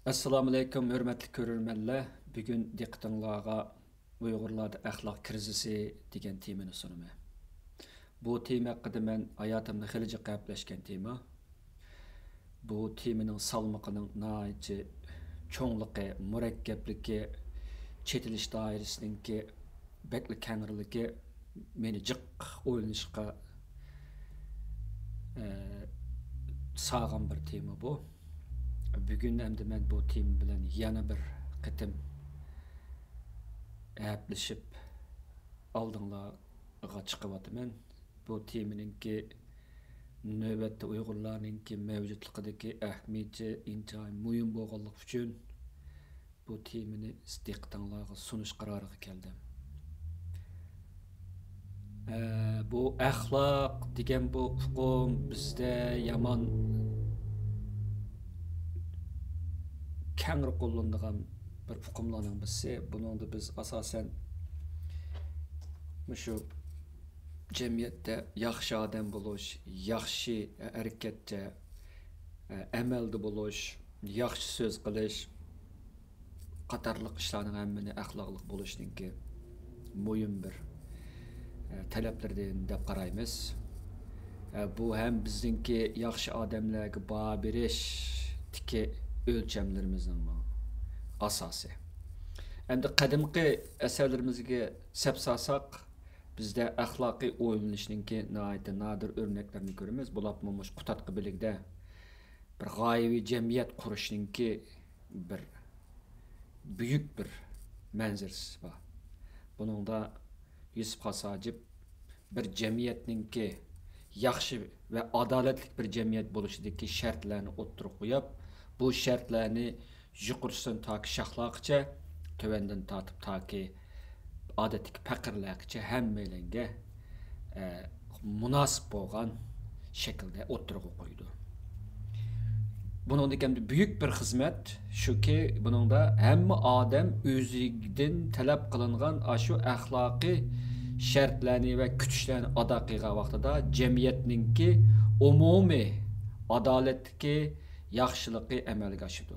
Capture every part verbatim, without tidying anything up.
ئەسسالامۇئەلەيكۇم، ھۆرمەتلىك كۆرۈرمەنلەر. بۈگۈن دىققىتىڭلارغا ئۇيغۇرلاردا ئەخلاق كىرىزىسى دېگەن تېمىنى سۇنىمەن. بۇ تېما ھەققىدە مەن ھاياتىمدا خېلى جىق گەپلەشكەن تېما. بۇ تېمىنىڭ سالمىقىنىڭ ناھايىتى چوڭلۇقى، مۇرەككەپلىكى، چېتىلىش دائىرىسىنىڭكى بەكلا كەڭرىلىكى مېنى جىق ئويلىنىشقا، ئە، سالغان بىر تېما بۇ. بۈگۈن ئەمدى مەن بۇ تېما بىلەن يەنە بىر قېتىم ھەپىلىشىپ ئالدىڭلارغا چىقىۋاتىمەن. بۇ تېمىنىڭكى نۆۋەتتە ئۇيغۇرلارنىڭكى مەۋجۇتلۇقىدىكى ئەھمىيىتى ئىنتايىن مۇھىم بولغانلىقى ئۈچۈن، بۇ تېمىنى دىققىتىڭلارغا سۇنۇش قارارىغا كەلدىم. ئە، بۇ ئەخلاق دېگەن بۇ ئۇقۇم بىزدە يامان كەڭرى قوللىنىدىغان بىر ئۇقۇملارنىڭ بىرسى. بۇنىڭدا بىز ئاساسەن مۇشۇ جەمئىيەتتە ياخشى ئادەم بولۇش، ياخشى ھەرىكەتتە، ئەمەلدە بولۇش، ياخشى سۆز قىلىش قاتارلىق ئىشلارنىڭ ھەممىنى ئەخلاقلىق بولۇشنىڭكى مۇھىم بىر، ئە، تەلەپلىرىدىن دەپ قارايمىز. ئە، بۇ ھەم بىزنىڭكى ياخشى ئادەملەرگە باھا بېرىشتىكى ئۆلچەملىرىمىزنىڭ ئاساسى. ئەمدى قەدىمكى ئەسەرلىرىمىزگە سەپ سالساق، بىزدە ئەخلاقىي ئويلىنىشنىڭكى ناھايىتى نادىر ئۆرنەكلىرىنى كۆرىمىز. بولۇپمۇ مۇشۇ قۇتادغۇ بىلىكتە بىر غايىۋى جەمئىيەت قۇرۇشنىڭكى بىر بۈيۈك بىر مەنزىرىسى بار. بۇنىڭدا يۈسۈپ خاس ھاجىپ بىر جەمئىيەتنىڭكى ياخشى ۋە ئادالەتلىك بىر جەمئىيەت بولۇشىدىكى شەرتلەرنى ئوتتۇرىغا قويۇپ، بۇ شەرتلەرنى يۇقىرىسىدىن تاكى شاھلارغىچە، تۆۋەندىن تارتىپ تاكى ئادەتتىكى پەقىرلەرگىچە ھەممەيلەنگە، ئە، مۇناسىپ بولغان شەكىلدە ئوتتۇرىغا قويىدۇ. بۇنىڭدىكى ئەمدى بۈيۈك بىر خىزمەت شۇكى، بۇنىڭدا ھەممە ئادەم ئۆزىدىن تەلەپ قىلىنغان ئاشۇ ئەخلاقىي شەرتلەرنى ۋە كۈتۈشلەرنى ئادا قىلغان ۋاقتىدا جەمئىيەتنىڭكى ئومۇمىي ئادالەتلىكى، ياخشىلىقى ئەمەلگە ئاشىدۇ.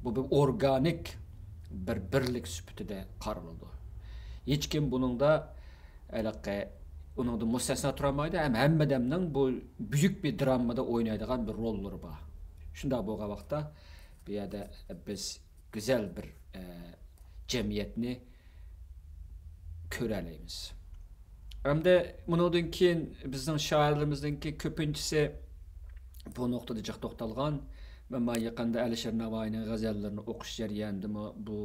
بۇ بىر ئورگانىك بىر بىرلىك سۈپىتىدە قارىلىدۇ. ھېچكىم بۇنىڭدا ھېلىقى ئۇنىڭدىن مۇستەسنا تۇرالمايدۇ ھەم ھەممە ئادەمنىڭ بۇ بۈيۈك بىر دراممىدا ئوينايدىغان بىر روللىرى بار. شۇنداق بولغان ۋاقىتتا بۇ يەردە بىز گۈزەل بىر، ئە، جەمئىيەتنى كۆرەلەيمىز. ئەمدى بۇنىڭدىن كېيىن بىزنىڭ شائىرلىرىمىزنىڭكى كۆپىنچىسى بۇ نۇقتىدا جىق توختالغان. مەن مانا يېقىندا ئەلىشىر ناۋايىنىڭ غەزەللىرىنى ئوقۇش جەريانىدىمۇ بۇ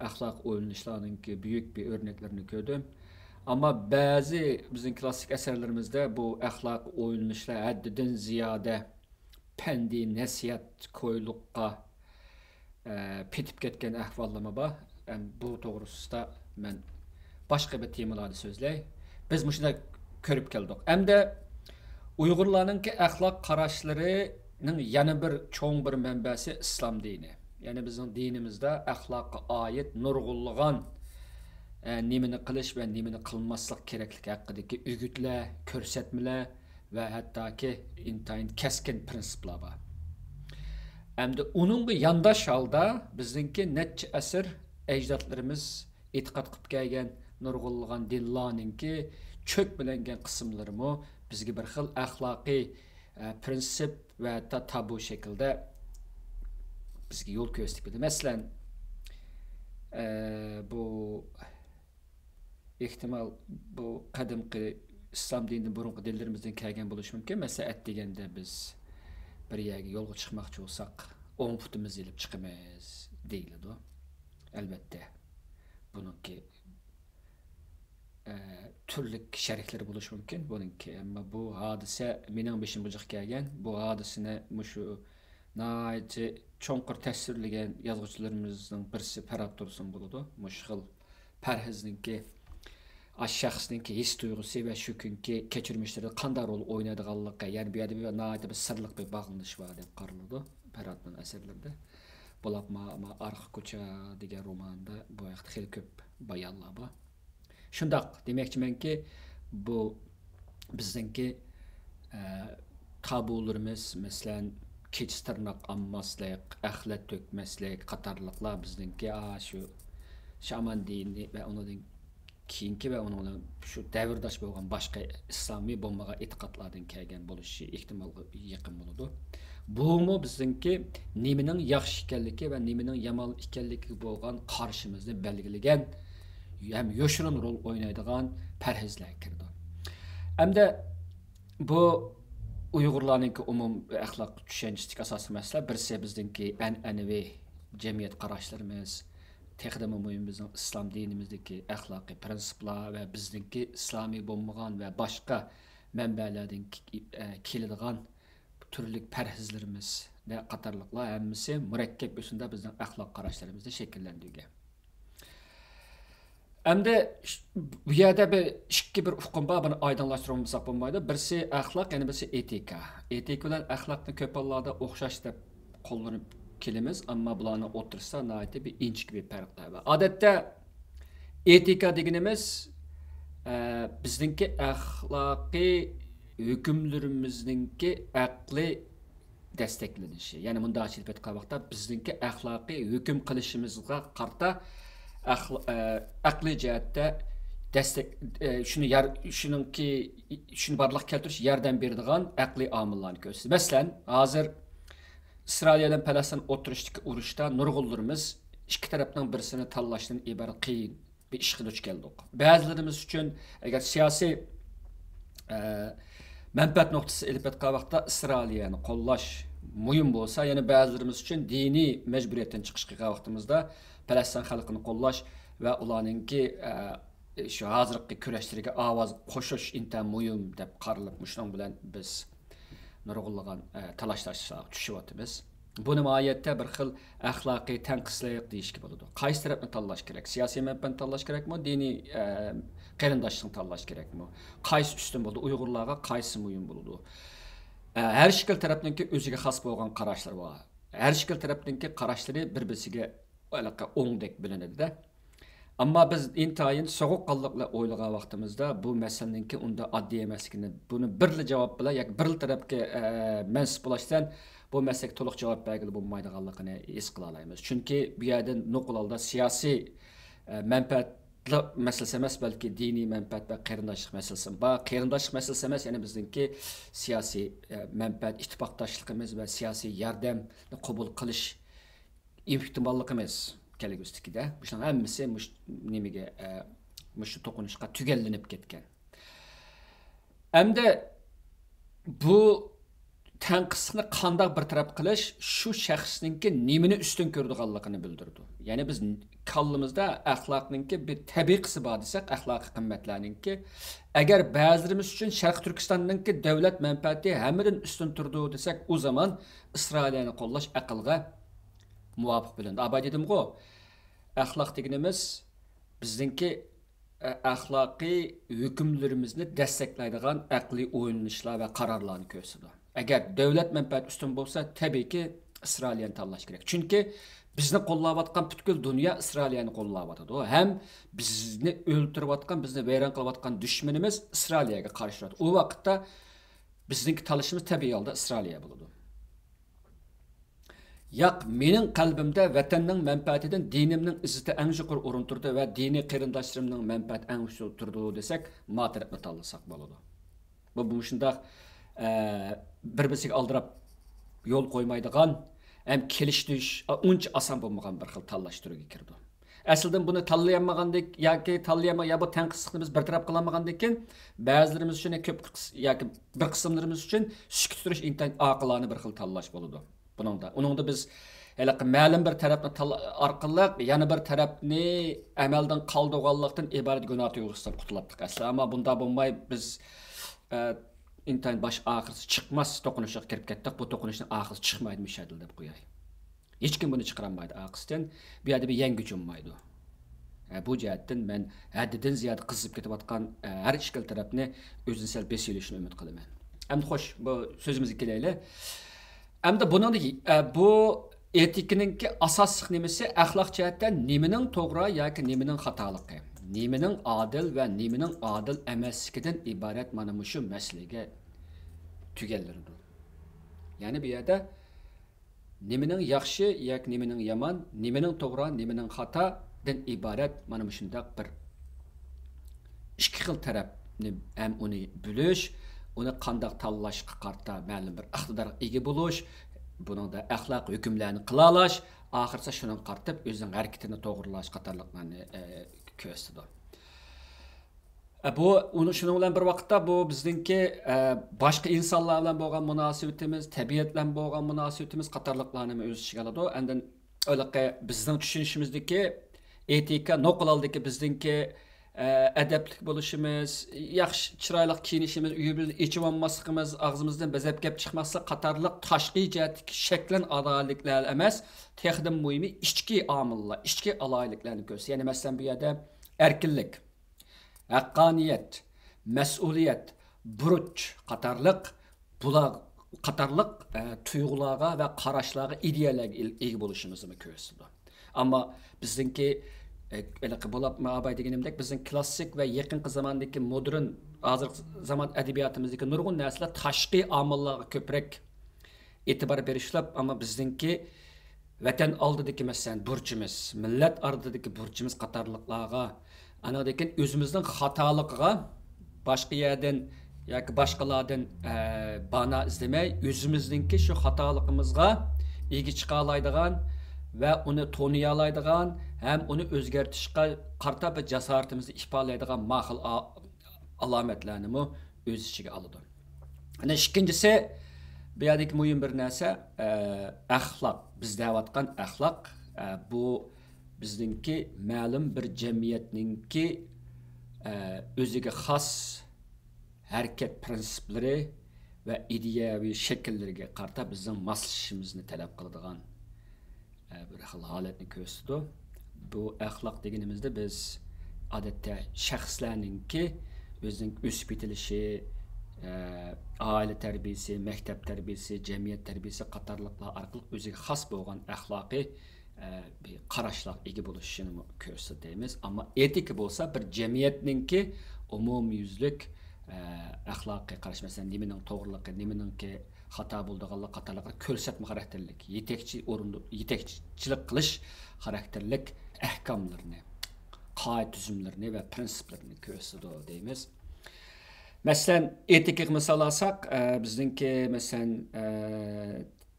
ئەخلاق ئويلىنىشلارنىڭكى بۈيۈك بىر ئۆرنەكلىرىنى كۆردۈم. ئەمما بەزى بىزنىڭ كلاسسىك ئەسەرلىرىمىزدە بۇ ئەخلاق ئويلىنىشلار ھەددىدىن زىيادە پەندىي نەسىھەت كويلۇققا، ئە، پېتىپ كەتكەن ئەھۋاللارمۇ بار. ئەم، بۇ توغرىسىدا مەن باشقا بىر تېمىلاردا سۆزلەي. بىز مۇشۇنداق كۆرۈپ كەلدۇق. ئەمدى ئۇيغۇرلارنىڭكى ئەخلاق قاراشلىرىنىڭ يەنە بىر چوڭ بىر مەنبەسى ئىسلام دىنى. يەنى بىزنىڭ دىنىمىزدا ئەخلاققا ئائىت نۇرغۇنلىغان، ئە، نېمىنى قىلىش ۋە نېمىنى قىلماسلىق كېرەكلىكى ھەققىدىكى ئۆگۈتلەر، كۆرسەتمىلەر ۋە ھەتتاكى ئىنتايىن كەسكىن پىرىنسىپلار بار. ئەمدى ئۇنىڭغا يانداش ھالدا بىزنىڭكى نەچچە ئەسىر ئەجدادلىرىمىز ئېتىقاد قىلىپ كەلگەن نۇرغۇنلىغان دىنلارنىڭكى چۆكمىلەنگەن قىسىملىرىمۇ بىزگە بىر خىل ئەخلاقىي، ئە، پىرىنسىپ ۋە ھەتتا تابۇ شەكلىدە بىزگە يول كۆرسىتىپ كېلىدۇ. مەسىلەن، ئە، بۇ ئېھتىمال بۇ قەدىمكى ئىسلام دىنىدىن بۇرۇنقى دىنلىرىمىزدىن كەلگەن بولۇشى مۇمكىن. مەسىلەن، ئەتىگەندە بىز بىر يەرگە يولغا چىقماقچى بولساق، ئوڭ پۇتىمىزنى ئېلىپ چىقىمىز دېيىلىدۇ. ئەلۋەتتە، بۇنىڭكى، ئە، تۈرلۈك شەرھلىرى بولۇشى مۇمكىن بۇنىڭكى. ئەمما بۇ ھادىسە مېنىڭ بېشىمغا جىق كەلگەن. بۇ ھادىسىنى مۇشۇ ناھايىتى چوڭقۇر تەسۋىرلىگەن يازغۇچىلىرىمىزنىڭ بىرسى پەرھات تۇرسۇن بولىدۇ. مۇشۇ خىل پەرھىزنىڭكى، ئاشۇ شەخسنىڭكى ھېس تۇيغۇسى ۋە شۇ كۈنكى كەچۈرمىشلىرىدا قانداق رول ئوينايدىغانلىقى، يەنى بۇ يەردە بىر سىرلىق بىر باغلىنىش بار دەپ قارىلىدۇ پەرھاتنىڭ ئەسەرلىرىدە. بولۇپمۇ، ما-، ئارقا كوچا دېگەن روماندا بۇ ھەقتە خېلى كۆپ بايانلار بار. شۇنداق دېمەكچىمەنكى، بۇ بىزنىڭكى، ئە، تابۇلىرىمىز، مەسىلەن، كېچە تىرناق ئالماسلىق، ئەخلەت تۆكمەسلىك قاتارلىقلار بىزنىڭكى، ئا، شۇ شامان دىنى ۋە ئۇنىڭدىن كېيىنكى ۋە ئۇنىڭ بىلەن شۇ دەۋرداش بولغان باشقا ئىسلامىي بولمىغان ئېتىقادلاردىن كەلگەن بولۇشى ئېھتىمالغا يېقىن بولىدۇ. بۇمۇ بىزنىڭكى نېمىنىڭ ياخشى ئىكەنلىكى ۋە نېمىنىڭ يامان ئىكەنلىكىگە بولغان قارىشىمىزنى بەلگىلىگەن ھەم يوشۇرۇن رول ئوينايدىغان پەرھىزلەرگە كىرىدۇ. ئەمدى بۇ ئۇيغۇرلارنىڭكى ئومۇمىي ئەخلاق چۈشەنچىسىدىكى ئاساسىي مەسىلە، بىرسى بىزنىڭكى ئەنئەنىۋى جەمئىيەت قاراشلىرىمىز، تېخىدىنمۇ مۇھىم بىزنىڭ ئىسلام دىنىمىزدىكى ئەخلاقىي پىرىنسىپلار ۋە بىزنىڭكى ئىسلامىي بولمىغان ۋە باشقا مەنبەلەردىن ك-، ئە، كېلىدىغان تۈرلۈك پەرھىزلىرىمىز قاتارلىقلار ھەممىسى مۇرەككەپ يوسۇندا بىزنىڭ ئەخلاق قاراشلىرىمىزنى شەكىللەندۈرگەن. ئەمدى ش-، بۇ يەردە بىر ئىككى بىر ئۇقۇم بار، بۇنى ئايدىڭلاشتۇرمىساق بولمايدۇ. بىرسى ئەخلاق، يەنە بىرسى ئېتىكا. ئېتىكا بىلەن ئەخلاقنى كۆپ ھاللاردا ئوخشاش دەپ قوللىنىپ كېلىمىز، ئەمما بۇلارنىڭ ئوتتۇرىسىدا ناھايىتى بىر ئىنچىكە بىر پەرقلەر بار. ئادەتتە ئېتىكا دېگىنىمىز، ئە، بىزنىڭكى ئەخلاقىي ھۆكۈملىرىمىزنىڭكى ئەقلىي دەستەكلىنىشى. يەنى مۇنداقچە ئېلىپ ئېيتقان ۋاقىتتا، بىزنىڭكى ئەخلاقىي ھۆكۈم قىلىشىمىزغا قارىتا ئەخلا-، ئە، ئەقلىي جەھەتتە دەستەك، ئە، شۇنى يار-، شۇنىڭكى، شۇنى بارلىققا كەلتۈرۈش، ياردەم بېرىدىغان ئەقلىي ئامىللارنى كۆرسىتىدۇ. مەسىلەن، ھازىر ئىسرائىلىيە بىلەن پەلەستىن ئوتتۇرىسىدىكى ئۇرۇشتا نۇرغۇنلىرىمىز ئىككى تەرەپنىڭ بىرسىنى تاللاشتىن ئىبارەت قىيىن بىر ئىشقا دۇچ كەلدۇق. بەزىلىرىمىز ئۈچۈن، ئەگەر سىياسىي، ئە، مەنپەئەت نۇقتىسى ئېلىپ ئېيتقان ۋاقىتتا ئىسرائىلىيەنى قوللاش مۇھىم بولسا، يەنە بەزىلىرىمىز ئۈچۈن دىنىي مەجبۇرىيەتتىن چىقىش قىلغان ۋاقتىمىزدا پەلەستىن خەلقىنى قوللاش ۋە ئۇلارنىڭكى، ئە، شۇ ھازىرقى كۈرەشلىرىگە ئاۋاز قوشۇش ئىنتايىن مۇھىم دەپ قارىلىپ، مۇشۇنىڭ بىلەن بىز نۇرغۇنلىغان، ئە، تالاش-تارتىشلارغا چۈشۈۋاتىمىز. بۇنى ماھىيەتتە بىر خىل ئەخلاقىي تەنقىسلىق دېيىشكە بولىدۇ. قايسى تەرەپنى تاللاش كېرەك؟ سىياسىي مەنپەئەتنى تاللاش كېرەكمۇ؟ دىنىي، ئە، قېرىنداشلىقنى تاللاش كېرەكمۇ؟ قايسى ئۈستۈن بولىدۇ؟ ئۇيغۇرلارغا قايسى مۇھىم بولىدۇ؟ ئە، ھەر ئىككىلا تەرەپنىڭكى ئۆزىگە خاس بولغان قاراشلىرى بار. ھەر ئىككىلا تەرەپنىڭكى قاراشلىرى بىر-بىرسىگە ھېلىقى ئوڭدەك بىلىنىدۇ-دە. ئەمما بىز ئىنتايىن سوغۇققانلىق بىلەن ئويلىغان ۋاقتىمىزدا، بۇ مەسىلىنىڭكى ئۇنداق ئاددىي ئەمەسلىكىنى، بۇنى بىرلا جاۋاب بىلەن ياكى بىرلا تەرەپكە، ئە، مەنسۇپ بولۇش بىلەن بۇ مەسىلىگە تولۇق جاۋاب بەرگىلى بولمايدىغانلىقىنى ھېس قىلالايمىز. چۈنكى بۇ يەردە نوقۇل ھالدا سىياسىي، ئە، مەنپەئەتلىك مەسىلىسى ئەمەس، بەلكى دىنىي مەنپەئەت ۋە قېرىنداشلىق مەسىلىسى بار. قېرىنداشلىق مەسىلىسى ئەمەس، يەنى بىزنىڭكى سىياسىي، ئە، مەنپەئەت، ئىتتىپاقداشلىقىمىز ۋە سىياسىي ياردەمنى قوبۇل قىلىش ئېھتىماللىقىمىز كەلگۈسىدىكىدە. مۇشۇنىڭ ھەممىسى مۇش-، نېمىگە، ئە، مۇشۇ توقۇنۇشقا تۈگەللىنىپ كەتكەن. ئەمدى بۇ تەنقىسلىقنى قانداق بىر تەرەپ قىلىش شۇ شەخسنىڭكى نېمىنى ئۈستۈن كۆرىدىغانلىقىنى بىلدۈرىدۇ. يەنى بىز كاللىمىزدا ئەخلاقنىڭكى بىر تەبىقىسى بار دېسەك، ئەخلاقىي قىممەتلەرنىڭكى، ئەگەر بەزىلىرىمىز ئۈچۈن شەرقىي تۈركىستاننىڭكى دۆلەت مەنپەئەتى ھەممىدىن ئۈستۈن تۇرىدۇ دېسەك، ئۇ زامان ئىسرائىلىيەنى قوللاش ئەقىلگە مۇۋاپىق بىلىنىدۇ. ئاباي دېدىمغۇ، ئەخلاق دېگىنىمىز بىزنىڭكى، ئە، ئەخلاقىي ھۆكۈملىرىمىزنى دەستەكلەيدىغان ئەقلىي ئويلىنىشلار ۋە قارارلارنى كۆرسىتىدۇ. ئەگەر دۆلەت مەنپەئەتى ئۈستۈن بولسا، تەبىئىيكى ئىسرائىلىيەنى تاللاش كېرەك. چۈنكى بىزنى قوللاۋاتقان پۈتكۈل دۇنيا ئىسرائىلىيەنى قوللاۋاتىدۇ. ھەم بىزنى ئۆلتۈرۈۋاتقان، بىزنى ۋەيران قىلىۋاتقان دۈشمىنىمىز ئىسرائىلىيەگە قارشى تۇرىدۇ. ئۇ ۋاقىتتا بىزنىڭكى تاللىشىمىز تەبىئىي ھالدا ئىسرائىلىيە بولىدۇ. ياق، مېنىڭ قەلبىمدە ۋەتەننىڭ مەنپەئەتىدىن دىنىمنىڭ ئىززىتى ئەڭ يۇقىرى ئورۇندا تۇرىدۇ ۋە دىنىي قېرىنداشلىرىمنىڭ مەنپەئەتى ئەڭ ئۈستۈن تۇرىدۇ دېسەك، ما تەرەپنى تاللىساق بولىدۇ. بۇ، بۇ مۇشۇنداق، ئە، بىر-بىرسىگە ئالدىراپ يول قويمايدىغان ھەم كېلىشىش ئۇنچە ئاسان بولمىغان بىر خىل تاللاش تۈرىگە كىرىدۇ. ئەسلىدىن بۇنى تاللىيالمىغاندىن، ياكى تاللىيالماي، يا بۇ تەنقىسلىقنى بىز بىر تەرەپ قىلالمىغاندىن كېيىن، بەزىلىرىمىز ئۈچۈن كۆپ قىس-، ياكى بىر قىسىملىرىمىز ئۈچۈن سۈكۈت تۇرۇش ئىنتايىن ئاقىلانە بىر خىل تاللاش بولىدۇ. بۇنىڭدا، ئۇنىڭدا بىز ھېلىقى مەلۇم بىر تەرەپنى تاللا-، ئارقىلىق يەنە بىر تەرەپنى ئەمەلدىن قالدۇرغانلىقتىن ئىبارەت گۇناھ تۇيغۇسىدىن قۇتۇلاتتۇق ئەسلى. ئەمما بۇنداق بولماي، بىز، ئە، ئىنتايىن باش ئاخىرسى چىقماس توقۇنۇشىغا كىرىپ كەتتۇق. بۇ توقۇنۇشنىڭ ئاخىرسى چىقمايدۇ، مۇشۇ يەردىلا دەپ قوياي. ھېچكىم بۇنى چىقىرالمايدۇ ئارقىسىدىن. بۇ يەردە بىر يەڭگۈچ بولمايدۇ. ھە، بۇ جەھەتتىن مەن ھەددىدىن زىيادە قىزىپ كېتىۋاتقان، ھە، ھەر ئىككىلا تەرەپنى ئۆزىنى سەل بېسىۋېلىشىنى ئۈمىد قىلىمەن. ئەمدى خوش، بۇ سۆزىمىزگە كېلەيلى. ئەمدى بۇنىڭدا، ھە، بۇ ئېتىكىنىڭكى ئاساسلىق نېمىسى، ئەخلاق جەھەتتە نېمىنىڭ توغرا ياكى نېمىنىڭ خاتالىقى، نېمىنىڭ ئادىل ۋە نېمىنىڭ ئادىل ئەمەسلىكىدىن ئىبارەت مانا مۇشۇ مەسىلىگە تۈگەللىنىدۇ. يەنى بۇ يەردە نېمىنىڭ ياخشى ياكى نېمىنىڭ يامان، نېمىنىڭ توغرا، نېمىنىڭ خاتادىن ئىبارەت مانا مۇشۇنداق بىر ئىككى خىل تەرەپنى، ھەم ئۇنى بۆلۈش، ئۇنى قانداق تاللاشقا قارىتا مەلۇم بىر ئىقتىدارغا ئىگە بولۇش، بۇنىڭدا ئەخلاق ھۆكۈملەرنى قىلالاش، ئاخىرسا شۇنىڭغا قارىتىپ ئۆزىنىڭ ھەرىكىتىنى توغرىلاش قاتارلىقلارنى، ئە، كۆرسىتىدۇ. ئە، بۇ، ئۇنى، شۇنىڭ بىلەن بىر ۋاقىتتا بۇ بىزنىڭكى، ئە، باشقا ئىنسانلار بىلەن بولغان مۇناسىۋىتىمىز، تەبىئەت بىلەن بولغان مۇناسىۋىتىمىز قاتارلىقلارنى ئۆز ئىچىگە ئالىدۇ. ئاندىن ھېلىقى بىزنىڭ چۈشىنىشىمىزدىكى ئېتىكا، نوقۇل ھالدىكى بىزنىڭكى، ئە، ئەدەپلىك بولۇشىمىز، ياخشى، چىرايلىق كىيىنىشىمىز، ئۆيىمىزنى ئېچىۋالماسلىقىمىز، ئاغزىمىزدىن بەزەپ گەپ چىقماسلىق قاتارلىق تاشقى جەھەتتىكى شەكلەن ئالاھىدىلىكلەر ئەمەس، تېخىدىن مۇھىمى ئىچكى ئامىللار، ئىچكى ئالاھىدىلىكلەرنى كۆرسىتىدۇ. يەنى مەسىلەن، بۇ يەردە ئەركىنلىك، ھەققانىيەت، مەسئۇلىيەت، بۇرچ قاتارلىق بۇلار قاتارلىق، ئە، تۇيغۇلارغا ۋە قاراشلارغا، ئىدىيەلەرگە ئىل-، ئىگە بولۇشىمىزنى كۆرسىتىدۇ. ئەمما بىزنىڭكى، ئە، ھېلىقى بولۇپمۇ ئاباي دېگىنىمدەك، بىزنىڭ كلاسسىك ۋە يېقىنقى زاماندىكى مودېرن، ھازىرقى زامان ئەدەبىياتىمىزدىكى نۇرغۇن نەرسىلەر تاشقى ئامىللارغا كۆپرەك ئېتىبار بېرىشلەپ، ئەمما بىزنىڭكى ۋەتەن ئالدىدىكى، مەسىلەن، بۇرچىمىز، مىللەت ئالدىدىكى بۇرچىمىز قاتارلىقلارغا، ئاندىن كېيىن ئۆزىمىزنىڭ خاتالىقىغا باشقا يەردىن ياكى باشقىلاردىن، ئە، بانا ئىزدىمەي، ئۆزىمىزنىڭكى شۇ خاتالىقىمىزغا ئىگە چىقالايدىغان ۋە ئۇنى تونۇيالايدىغان ھەم ئۇنى ئۆزگەرتىشقا قارىتا بىر جاسارىتىمىزنى ئىپادىلەيدىغان ماقۇل ئا-، ئالامەتلەرنىمۇ ئۆز ئىچىگە ئالىدۇ. ئەنە ئىككىنچىسى، بۇ يەردىكى مۇھىم بىر نەرسە، ئە، ئەخلاق. بىز دەۋاتقان ئەخلاق، ئە، بۇ بىزنىڭكى مەلۇم بىر جەمئىيەتنىڭكى، ئە، ئۆزىگە خاس ھەرىكەت پىرىنسىپلىرى ۋە ئىدىيەۋى شەكىللىرىگە قارىتا بىزنىڭ ماسلىشىشىمىزنى تەلەپ قىلىدىغان، ئە، بىر خىل ھالەتنى كۆرسىتىدۇ. بۇ ئەخلاق دېگىنىمىزدە بىز ئادەتتە شەخسلەرنىڭكى ئۆزىنىڭ ئۆسۈپ يېتىلىشى، ئە، ئائىلە تەربىيىسى، مەكتەپ تەربىيىسى، جەمئىيەت تەربىيىسى قاتارلىقلار ئارقىلىق ئۆزىگە خاس بولغان ئەخلاقىي، ئە، بىر قاراشلارغا ئىگە بولۇشىنى كۆرسىتىمىز. ئەمما ئېتىكا بولسا بىر جەمئىيەتنىڭكى ئومۇميۈزلۈك، ئە، ئەخلاقىي قاراش، مەسىلەن، نېمىنىڭ توغرىلىقى، نېمىنىڭكى خاتا بولىدىغانلىق قاتارلىقلار كۆرسەتمە خاراكتېرلىك، يېتەكچى ئورۇندا، يېتەكچىلىك قىلىش خاراكتېرلىك ئەھكاملىرىنى، قائىدە تۈزۈملىرىنى ۋە پىرىنسىپلىرىنى كۆرسىتىدۇ دەيمىز. مەسىلەن، ئېتىكىغا مىسال ئالساق، ئە، بىزنىڭكى، مەسىلەن، ئە،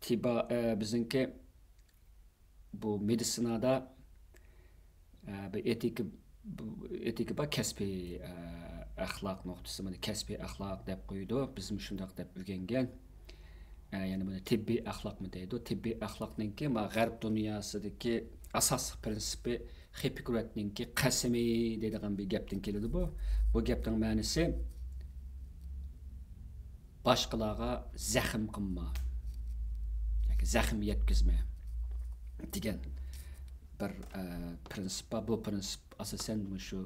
تىبا-، ئە، بىزنىڭكى بۇ مېدىتسىنادا، ئە، بىر ئېتىكا، بۇ ئېتىكا بار، كەسپىي، ئە، ئەخلاق نۇقتىسى، بۇنى كەسپىي ئەخلاق دەپ قويىدۇ. بىزمۇ شۇنداق دەپ ئۆگەنگەن. ئە، يەنى بۇنى تېببىي ئەخلاقمۇ دەيدۇ. تېببىي ئەخلاقنىڭكى ما غەرب دۇنياسىدىكى ئاساسلىق پىرىنسىپى خىپپوكراتنىڭكى قەسىمى دەيدىغان بىر گەپتىن كېلىدۇ بۇ. بۇ گەپنىڭ مەنىسى، باشقىلارغا زەخىم قىلما ياكى زەخىم يەتكۈزمە دېگەن بىر، ئە، پىرىنسىپ بار. بۇ پىرىنسىپ ئاساسەن مۇشۇ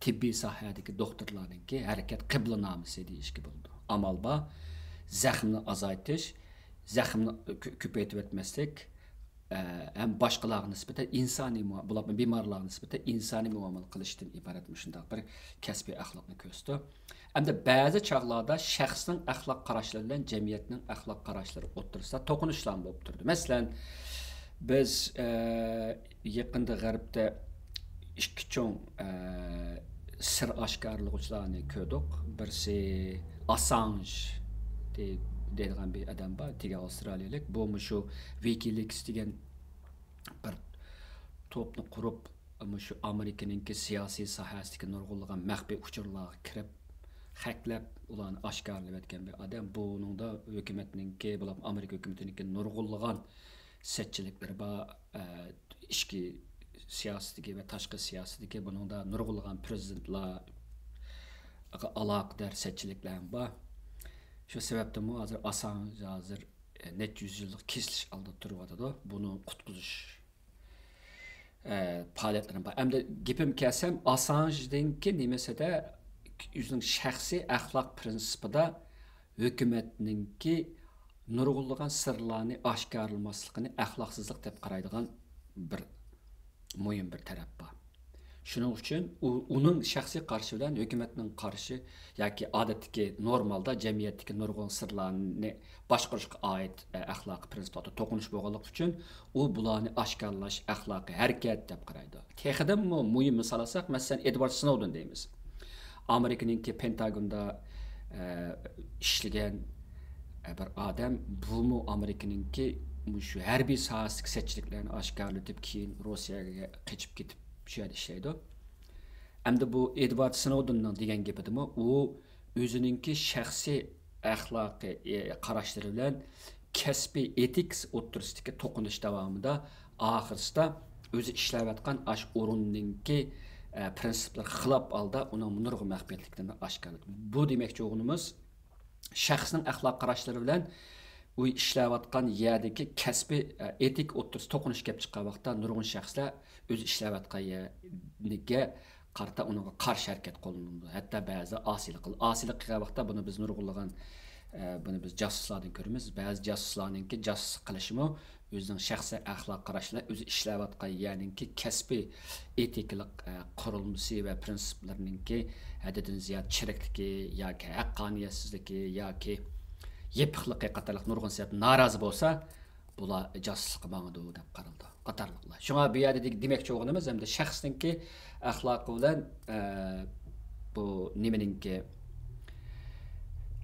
تېببىي ساھەدىكى دوختۇرلارنىڭكى ھەرىكەت قىبلىنامىسى دېيىشكە بولىدۇ. ئامال بار، زەخىمنى ئازايتىش، زەخىمنى كۆ-، كۆپەيتىۋەتمەسلىك، ئە، ھەم باشقىلارغا نىسبەتەن ئىنسانىي مۇ-، بولۇپمۇ بىمارلارغا نىسبەتەن ئىنسانىي مۇئامىلە قىلىشتىن ئىبارەت مۇشۇنداق بىر كەسپىي ئەخلاقنى كۆرسىتىدۇ. ئەمدى بەزى چاغلاردا شەخسنىڭ ئەخلاق قاراشلىرى بىلەن جەمئىيەتنىڭ ئەخلاق قاراشلىرى ئوتتۇرىسىدا توقۇنۇشلارمۇ بولۇپ تۇرىدۇ. مەسىلەن، بىز، ئە، يېقىندا غەربتە ئىككى چوڭ، ئە، سىر ئاشكارىلىغۇچىلارنى كۆردۇق. بىرسى ئاسانژ دەي-، دەيدىغان بىر ئادەم بار، تېگى ئاۋسترالىيەلىك. بۇ مۇشۇ ۋىكىلىكس دېگەن بىر توپنى قۇرۇپ، مۇشۇ ئامېرىكىنىڭكى سىياسىي ساھەسىدىكى نۇرغۇنلىغان مەخپىي ئۇچۇرلارغا كىرىپ، ھەكلەپ، ئۇلارنى ئاشكارىلىۋەتكەن بىر ئادەم. بۇنىڭدا ھۆكۈمەتنىڭكى، بولۇپمۇ ئامېرىكا ھۆكۈمىتىنىڭكى نۇرغۇنلىغان سەتچىلىكلىرى بار، ئە، ئىچكى سىياسىتىگە ۋە تاشقى سىياسىتىگە، بۇنىڭدا نۇرغۇنلىغان پىرېزىدېنتلارغا ئالاقىدار سەتچىلىكلەر بار. شۇ سەۋەبتىنمۇ ھازىر ئاسانژ ھازىر، ئە، نەچچە يۈز يىللىق كېسىلىش ئالدىدا تۇرۇۋاتىدۇ. بۇنى قۇتقۇزۇش، ئە، پائالىيەتلىرى بار. ئەمدى گېپىم كەلسەم، ئاسانژنىڭكى نېمىسىدە ئۆزىنىڭ شەخسىي ئەخلاق پىرىنسىپىدا ھۆكۈمەتنىڭكى نۇرغۇنلىغان سىرلارنى ئاشكارىلىماسلىقىنى ئەخلاقسىزلىق دەپ قارايدىغان بىر مۇھىم بىر تەرەپ بار. شۇنىڭ ئۈچۈن ئۇ، ئۇنىڭ شەخسىي قارىشى بىلەن ھۆكۈمەتنىڭ قارىشى ياكى ئادەتتىكى نورمالدا جەمئىيەتتىكى نۇرغۇن سىرلارنى باشقۇرۇشقا ئائىت، ئە، ئەخلاقىي پىرىنسىپلاردا توقۇنۇش بولغانلىقى ئۈچۈن ئۇ بۇلارنى ئاشكارىلاش ئەخلاقىي ھەرىكەت دەپ قارايدۇ. تېخىدىنمۇ مۇھىم مىسال ئالساق، مەسىلەن، ئېدۋارد سنوودېن دەيمىز. ئامېرىكىنىڭكى پېنتاگوندا، ئە، ئىشلىگەن، ئە، بىر ئادەم، بۇمۇ ئامېرىكىنىڭكى مۇشۇ ھەربىي ساھەسىدىكى سەتچىلىكلەرنى ئاشكارىلىتىپ، كېيىن روسىيەگە قېچىپ كېتىپ، شۇ يەردە ئىشلەيدۇ. ئەمدى بۇ ئېدۋارد سنوودېننىڭ دېگەن گېپىدىمۇ، ئۇ ئۆزىنىڭكى شەخسىي ئەخلاقىي، ئە، قاراشلىرى بىلەن كەسپىي ئېتىكىس ئوتتۇرىسىدىكى توقۇنۇش داۋامىدا ئاخىرسىدا ئۆزى ئىشلەۋاتقان ئاش ئورۇننىڭكى، ئە، پىرىنسىپلىرىغا خىلاپ ھالدا ئۇنىڭ نۇرغۇن مەخپىيەتلىكلىرىنى ئاشكارىلىدى. بۇ دېمەكچى بولغىنىمىز، شەخسنىڭ ئەخلاق قاراشلىرى بىلەن ئۇ ئىشلەۋاتقان يەردىكى كەسپىي، ئە، ئېتىك ئوتتۇرىسىدا توقۇنۇش كەپ چىققان ۋاقىتتا نۇرغۇن شەخسلەر ئۆزى ئىشلەۋاتقان يەرگە قارىتا ئۇنىڭغا قارشى ھەرىكەت قوللىنىدۇ. ھەتتا بەزىدە ئاسىيلىق قىل-، ئاسىيلىق قىلغان ۋاقىتتا بۇنى بىز نۇرغۇنلىغان، ئە، بۇنى بىز جاسۇسلاردىن كۆرىمىز. بەزى جاسۇسلارنىڭكى جاسۇسلۇق قىلىشىمۇ ئۆزىنىڭ شەخسىي ئەخلاق قاراشلىرى، ئۆزى ئىشلەۋاتقان يەرنىڭكى كەسپىي ئېتىكىلىق، ئە، قۇرۇلمىسى ۋە پىرىنسىپلىرىنىڭكى ھەددىدىن زىيادە چىرىكلىكى ياكى ھەققانىيەتسىزلىكى ياكى يېپىقلىقى قاتارلىق نۇرغۇن سەۋەبتىن نارازى بولسا، بۇلار جاسۇسلۇققا ماڭىدۇ دەپ قارىلىدۇ قاتارلىقلار. شۇڭا بۇ يەردە دېگ-، دېمەكچى بولغىنىمىز، ئەمدى شەخسنىڭكى ئەخلاقى بىلەن، ئە، بۇ نېمىنىڭكى،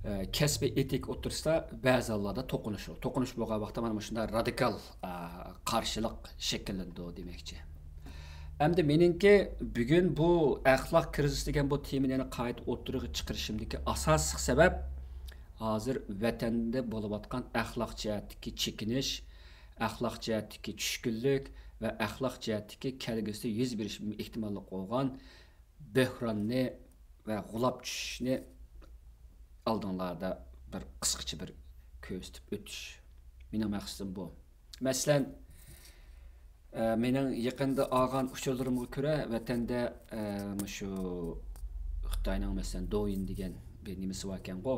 ئە، كەسپىي ئېتىكا ئوتتۇرىسىدا بەزى ھاللاردا توقۇنۇش، توقۇنۇش بولغان ۋاقىتتا مانا مۇشۇنداق رادىكال، ئە، قارشىلىق شەكىللىنىدۇ دېمەكچى. ئەمدى مېنىڭكى بۈگۈن بۇ ئەخلاق كىرىزىس دېگەن بۇ تېمىنى يەنە قايتا ئوتتۇرىغا چىقىرىشىمدىكى ئاساسلىق سەۋەب، ھازىر ۋەتەندە بولۇۋاتقان ئەخلاق جەھەتتىكى چېكىنىش، ئەخلاق جەھەتتىكى چۈشكۈنلۈك ۋە ئەخلاق جەھەتتىكى كەلگۈسىدە يۈز بېرىشى ئېھتىماللىق بولغان بۆھراننى ۋە غۇلاپ چۈشۈشنى ئالدىڭلاردا بىر قىسقىچە بىر كۆرسىتىپ ئۆتۈش. مېنىڭ مەقسىتىم بۇ. مەسىلەن، ئە، مېنىڭ يېقىندا ئالغان ئۇچۇرلىرىمغا كۆرە، ۋەتەندە، ئە، مۇشۇ خىتاينىڭ، مەسىلەن، دوۋيىن دېگەن بىر نېمىسى باركەنغۇ،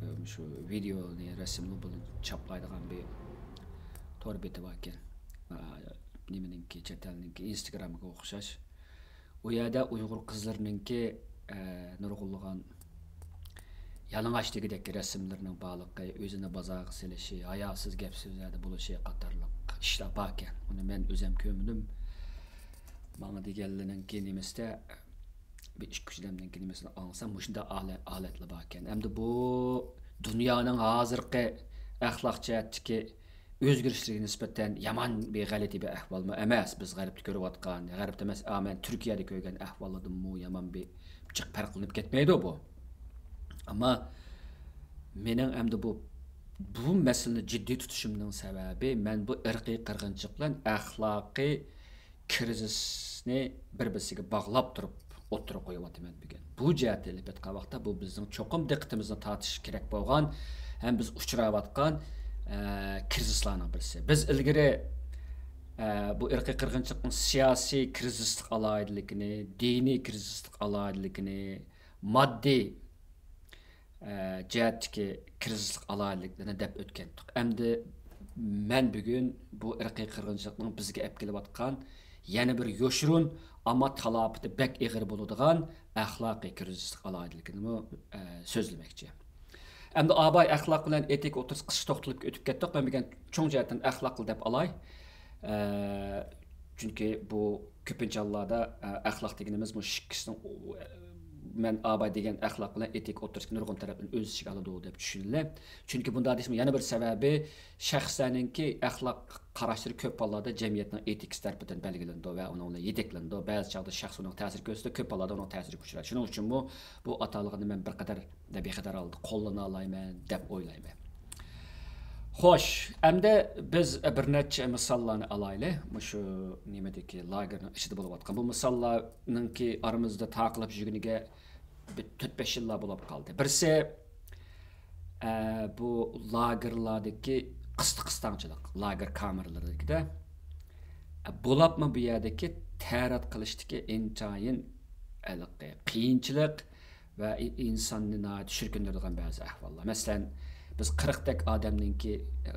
ئە، مۇشۇ ۋىدېئونى، رەسىمنى بۇنى چاپلايدىغان بىر تور بېتى باركەن. ئە، نېمىنىڭكى، چەت ئەلنىڭكى، ئىنستاگرامغا ئوخشاش. ئۇ يەردە ئۇيغۇر قىزلىرىنىڭكى، ئە، نۇرغۇنلىغان يالىڭاچ دېگۈدەك رەسىملىرىنىڭ بارلىقى، ئۆزىنى بازارغا سېلىشى، ھاياسىز گەپ سۆزلەردە بولۇشى قاتارلىق ئىشلار باركەن. ئۇنى مەن ئۆزۈم كۆرمىدىم. ماڭا دېگەنلىرىنىڭكى نېمىسىدە، بىر ئىككى ئۈچ ئادەمنىڭكى نېمىسىنى ئاڭلىسام، مۇشۇنداق ھالە-، ھالەتلەر باركەن. ئەمدى بۇ دۇنيانىڭ ھازىرقى ئەخلاق جەھەتتىكى ئۆزگىرىشلىرىگە نىسبەتەن يامان بىر غەلىتە بىر ئەھۋالمۇ ئەمەس. بىز غەربتە كۆرۈۋاتقان، غەربتە ئەمەس، ئا، مەن تۈركىيەدە كۆرگەن ئەھۋاللاردىنمۇ يامان بىر جىق پەرقلىنىپ كەتمەيدۇ بۇ. ئەمما مېنىڭ ئەمدى بۇ، بۇ مەسىلىنى جىددىي تۇتۇشۇمنىڭ سەۋەبى، مەن بۇ ئىرقىي قىرغىنچىلىق بىلەن ئەخلاقىي كىرىزىسنى بىر-بىرسىگە باغلاپ تۇرۇپ ئوتتۇرىغا قويۇۋاتىمەن بۈگۈن. بۇ جەھەتتىن ئېلىپ ئېيتقان ۋاقىتتا، بۇ بىزنىڭ چوقۇم دىققىتىمىزنى تارتىشى كېرەك بولغان ھەم بىز ئۇچراۋاتقان، ئە، كىرىزىسلارنىڭ بىرسى. بىز ئىلگىرى، ئە، بۇ ئىرقىي قىرغىنچىلىقنىڭ سىياسىي كىرىزىسلىق ئالاھىدىلىكىنى، دىنىي كىرىزىسلىق ئالاھىدىلىكىنى، ماددىي، ئە، جەھەتتىكى كىرىزىسلىق ئالاھىدىلىكلىرىنى دەپ ئۆتكەنتۇق. ئەمدى مەن بۈگۈن بۇ ئىرقىي قىرغىنچىلىقنىڭ بىزگە ئەپ كېلىۋاتقان يەنە بىر يوشۇرۇن، ئەمما تالاپىتى بەك ئېغىر بولىدىغان ئەخلاقىي كىرىزىسلىق ئالاھىدىلىكىنىمۇ، ئە، سۆزلىمەكچى. ئەمدى ئاباي ئەخلاق بىلەن ئېتىكا ئوتتۇرىسىغا قىسقىچە توختىلىپ ئۆتۈپ كەتتۇق. مەن بۈگۈن چوڭ جەھەتتىن ئەخلاقلا دەپ ئالاي. ئە، چۈنكى بۇ كۆپىنچە ھاللاردا، ئە، ئەخلاق دېگىنىمىز مۇشۇ ئىككىسىنىڭ، ئۇ، ئە، مەن ئاباي دېگەن ئەخلاق بىلەن ئېتىك ئوتتۇرىسىدىكى نۇرغۇن تەرەپلەرنى ئۆز ئىچىگە ئالىدۇ دەپ چۈشىنىلە. چۈنكى بۇنداق دېيىشىمنىڭ يەنە بىر سەۋەبى، شەخسلەرنىڭكى ئەخلاق قاراشلىرى كۆپ ھاللاردا جەمئىيەتنىڭ ئېتىكىسى تەرىپىدىن بەلگىلىنىدۇ ۋە ئۇنىڭ بىلەن يېتەكلىنىدۇ. بەزى چاغدا شەخس ئۇنىڭ تەسىرىگە كۆرسىتىدۇ، كۆپ ھاللاردا ئۇنىڭ تەسىرىگە ئۇچرايدۇ. شۇنىڭ ئۈچۈنمۇ بۇ ئاتالغىنى مەن بىر قەدەر بىخەتەر ھالدا قوللىنالايمەن دەپ ئويلايمەن. خوش، ئەمدى بىز بىر نەچچە مىساللارنى ئالايلى. مۇشۇ نېمىدىكى لاگېرنىڭ ئىچىدە بولۇۋاتقان بۇ مىساللارنىڭكى ئارىمىزدا تاقىلىپ يۈرگىنىگە بىر تۆت-بەش يىللار بولۇپ قالدى. بىرسى، ئە، بۇ لاگېرلاردىكى قىستى-قىستاڭچىلىق، لاگېر كامېرىلىرىدىكىدە، ئە، بولۇپمۇ بۇ يەردىكى تەرەت قىلىشتىكى ئىنتايىن ھېلىقى قىيىنچىلىق ۋە ئى-، ئىنساننى ناھايىتى شۈركۈندۈرىدىغان بەزى ئەھۋاللار. مەسىلەن، بىز قىرىقتەك ئادەمنىڭكى، ئە،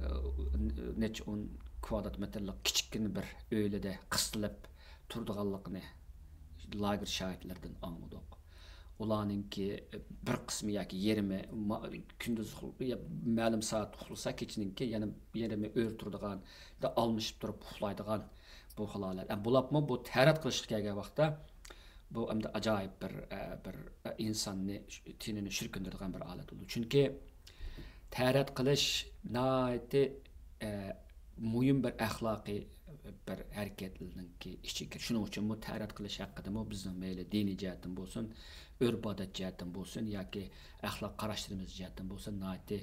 نەچچە ئون كۋادرات مېتىرلىق كىچىككىنە بىر ئۆيلىدە قىستىلىپ تۇرىدىغانلىقىنى لاگېر شاھىتلىرىدىن ئاڭلىدۇق. ئۇلارنىڭكى بىر قىسمى ياكى يېرىمى ما-، كۈندۈز ئۇخل-، يا مەلۇم سائەتتە ئۇخلىسا، كېچىنىڭكى يەنە يېرىمى ئۆرە تۇرىدىغان، ئالمىشىپ تۇرۇپ ئۇخلايدىغان بۇ خىل ھالەت. ئەمما بۇلارمۇ بۇ تەرەت قىلىشقا كەلگەن ۋاقىتتا، بۇ ئەمدى ئاجايىپ بىر، ئە، بىر، ئە، ئىنساننى، تېنىنى شۈركۈندۈرىدىغان بىر ھالەت بولىدۇ. چۈنكى تەرەت قىلىش ناھايىتى، ئە، مۇھىم بىر ئەخلاقىي بىر ھەرىكەتلەرنىڭكى ئىچىگە كىرىدۇ. شۇنىڭ ئۈچۈنمۇ تەرەت قىلىش ھەققىدىمۇ بىزنىڭ مەيلى دىنىي جەھەتتىن بولسۇن، ئۆرپ-ئادەت جەھەتتىن بولسۇن ياكى ئەخلاق قاراشلىرىمىز جەھەتتىن بولسۇن، ناھايىتى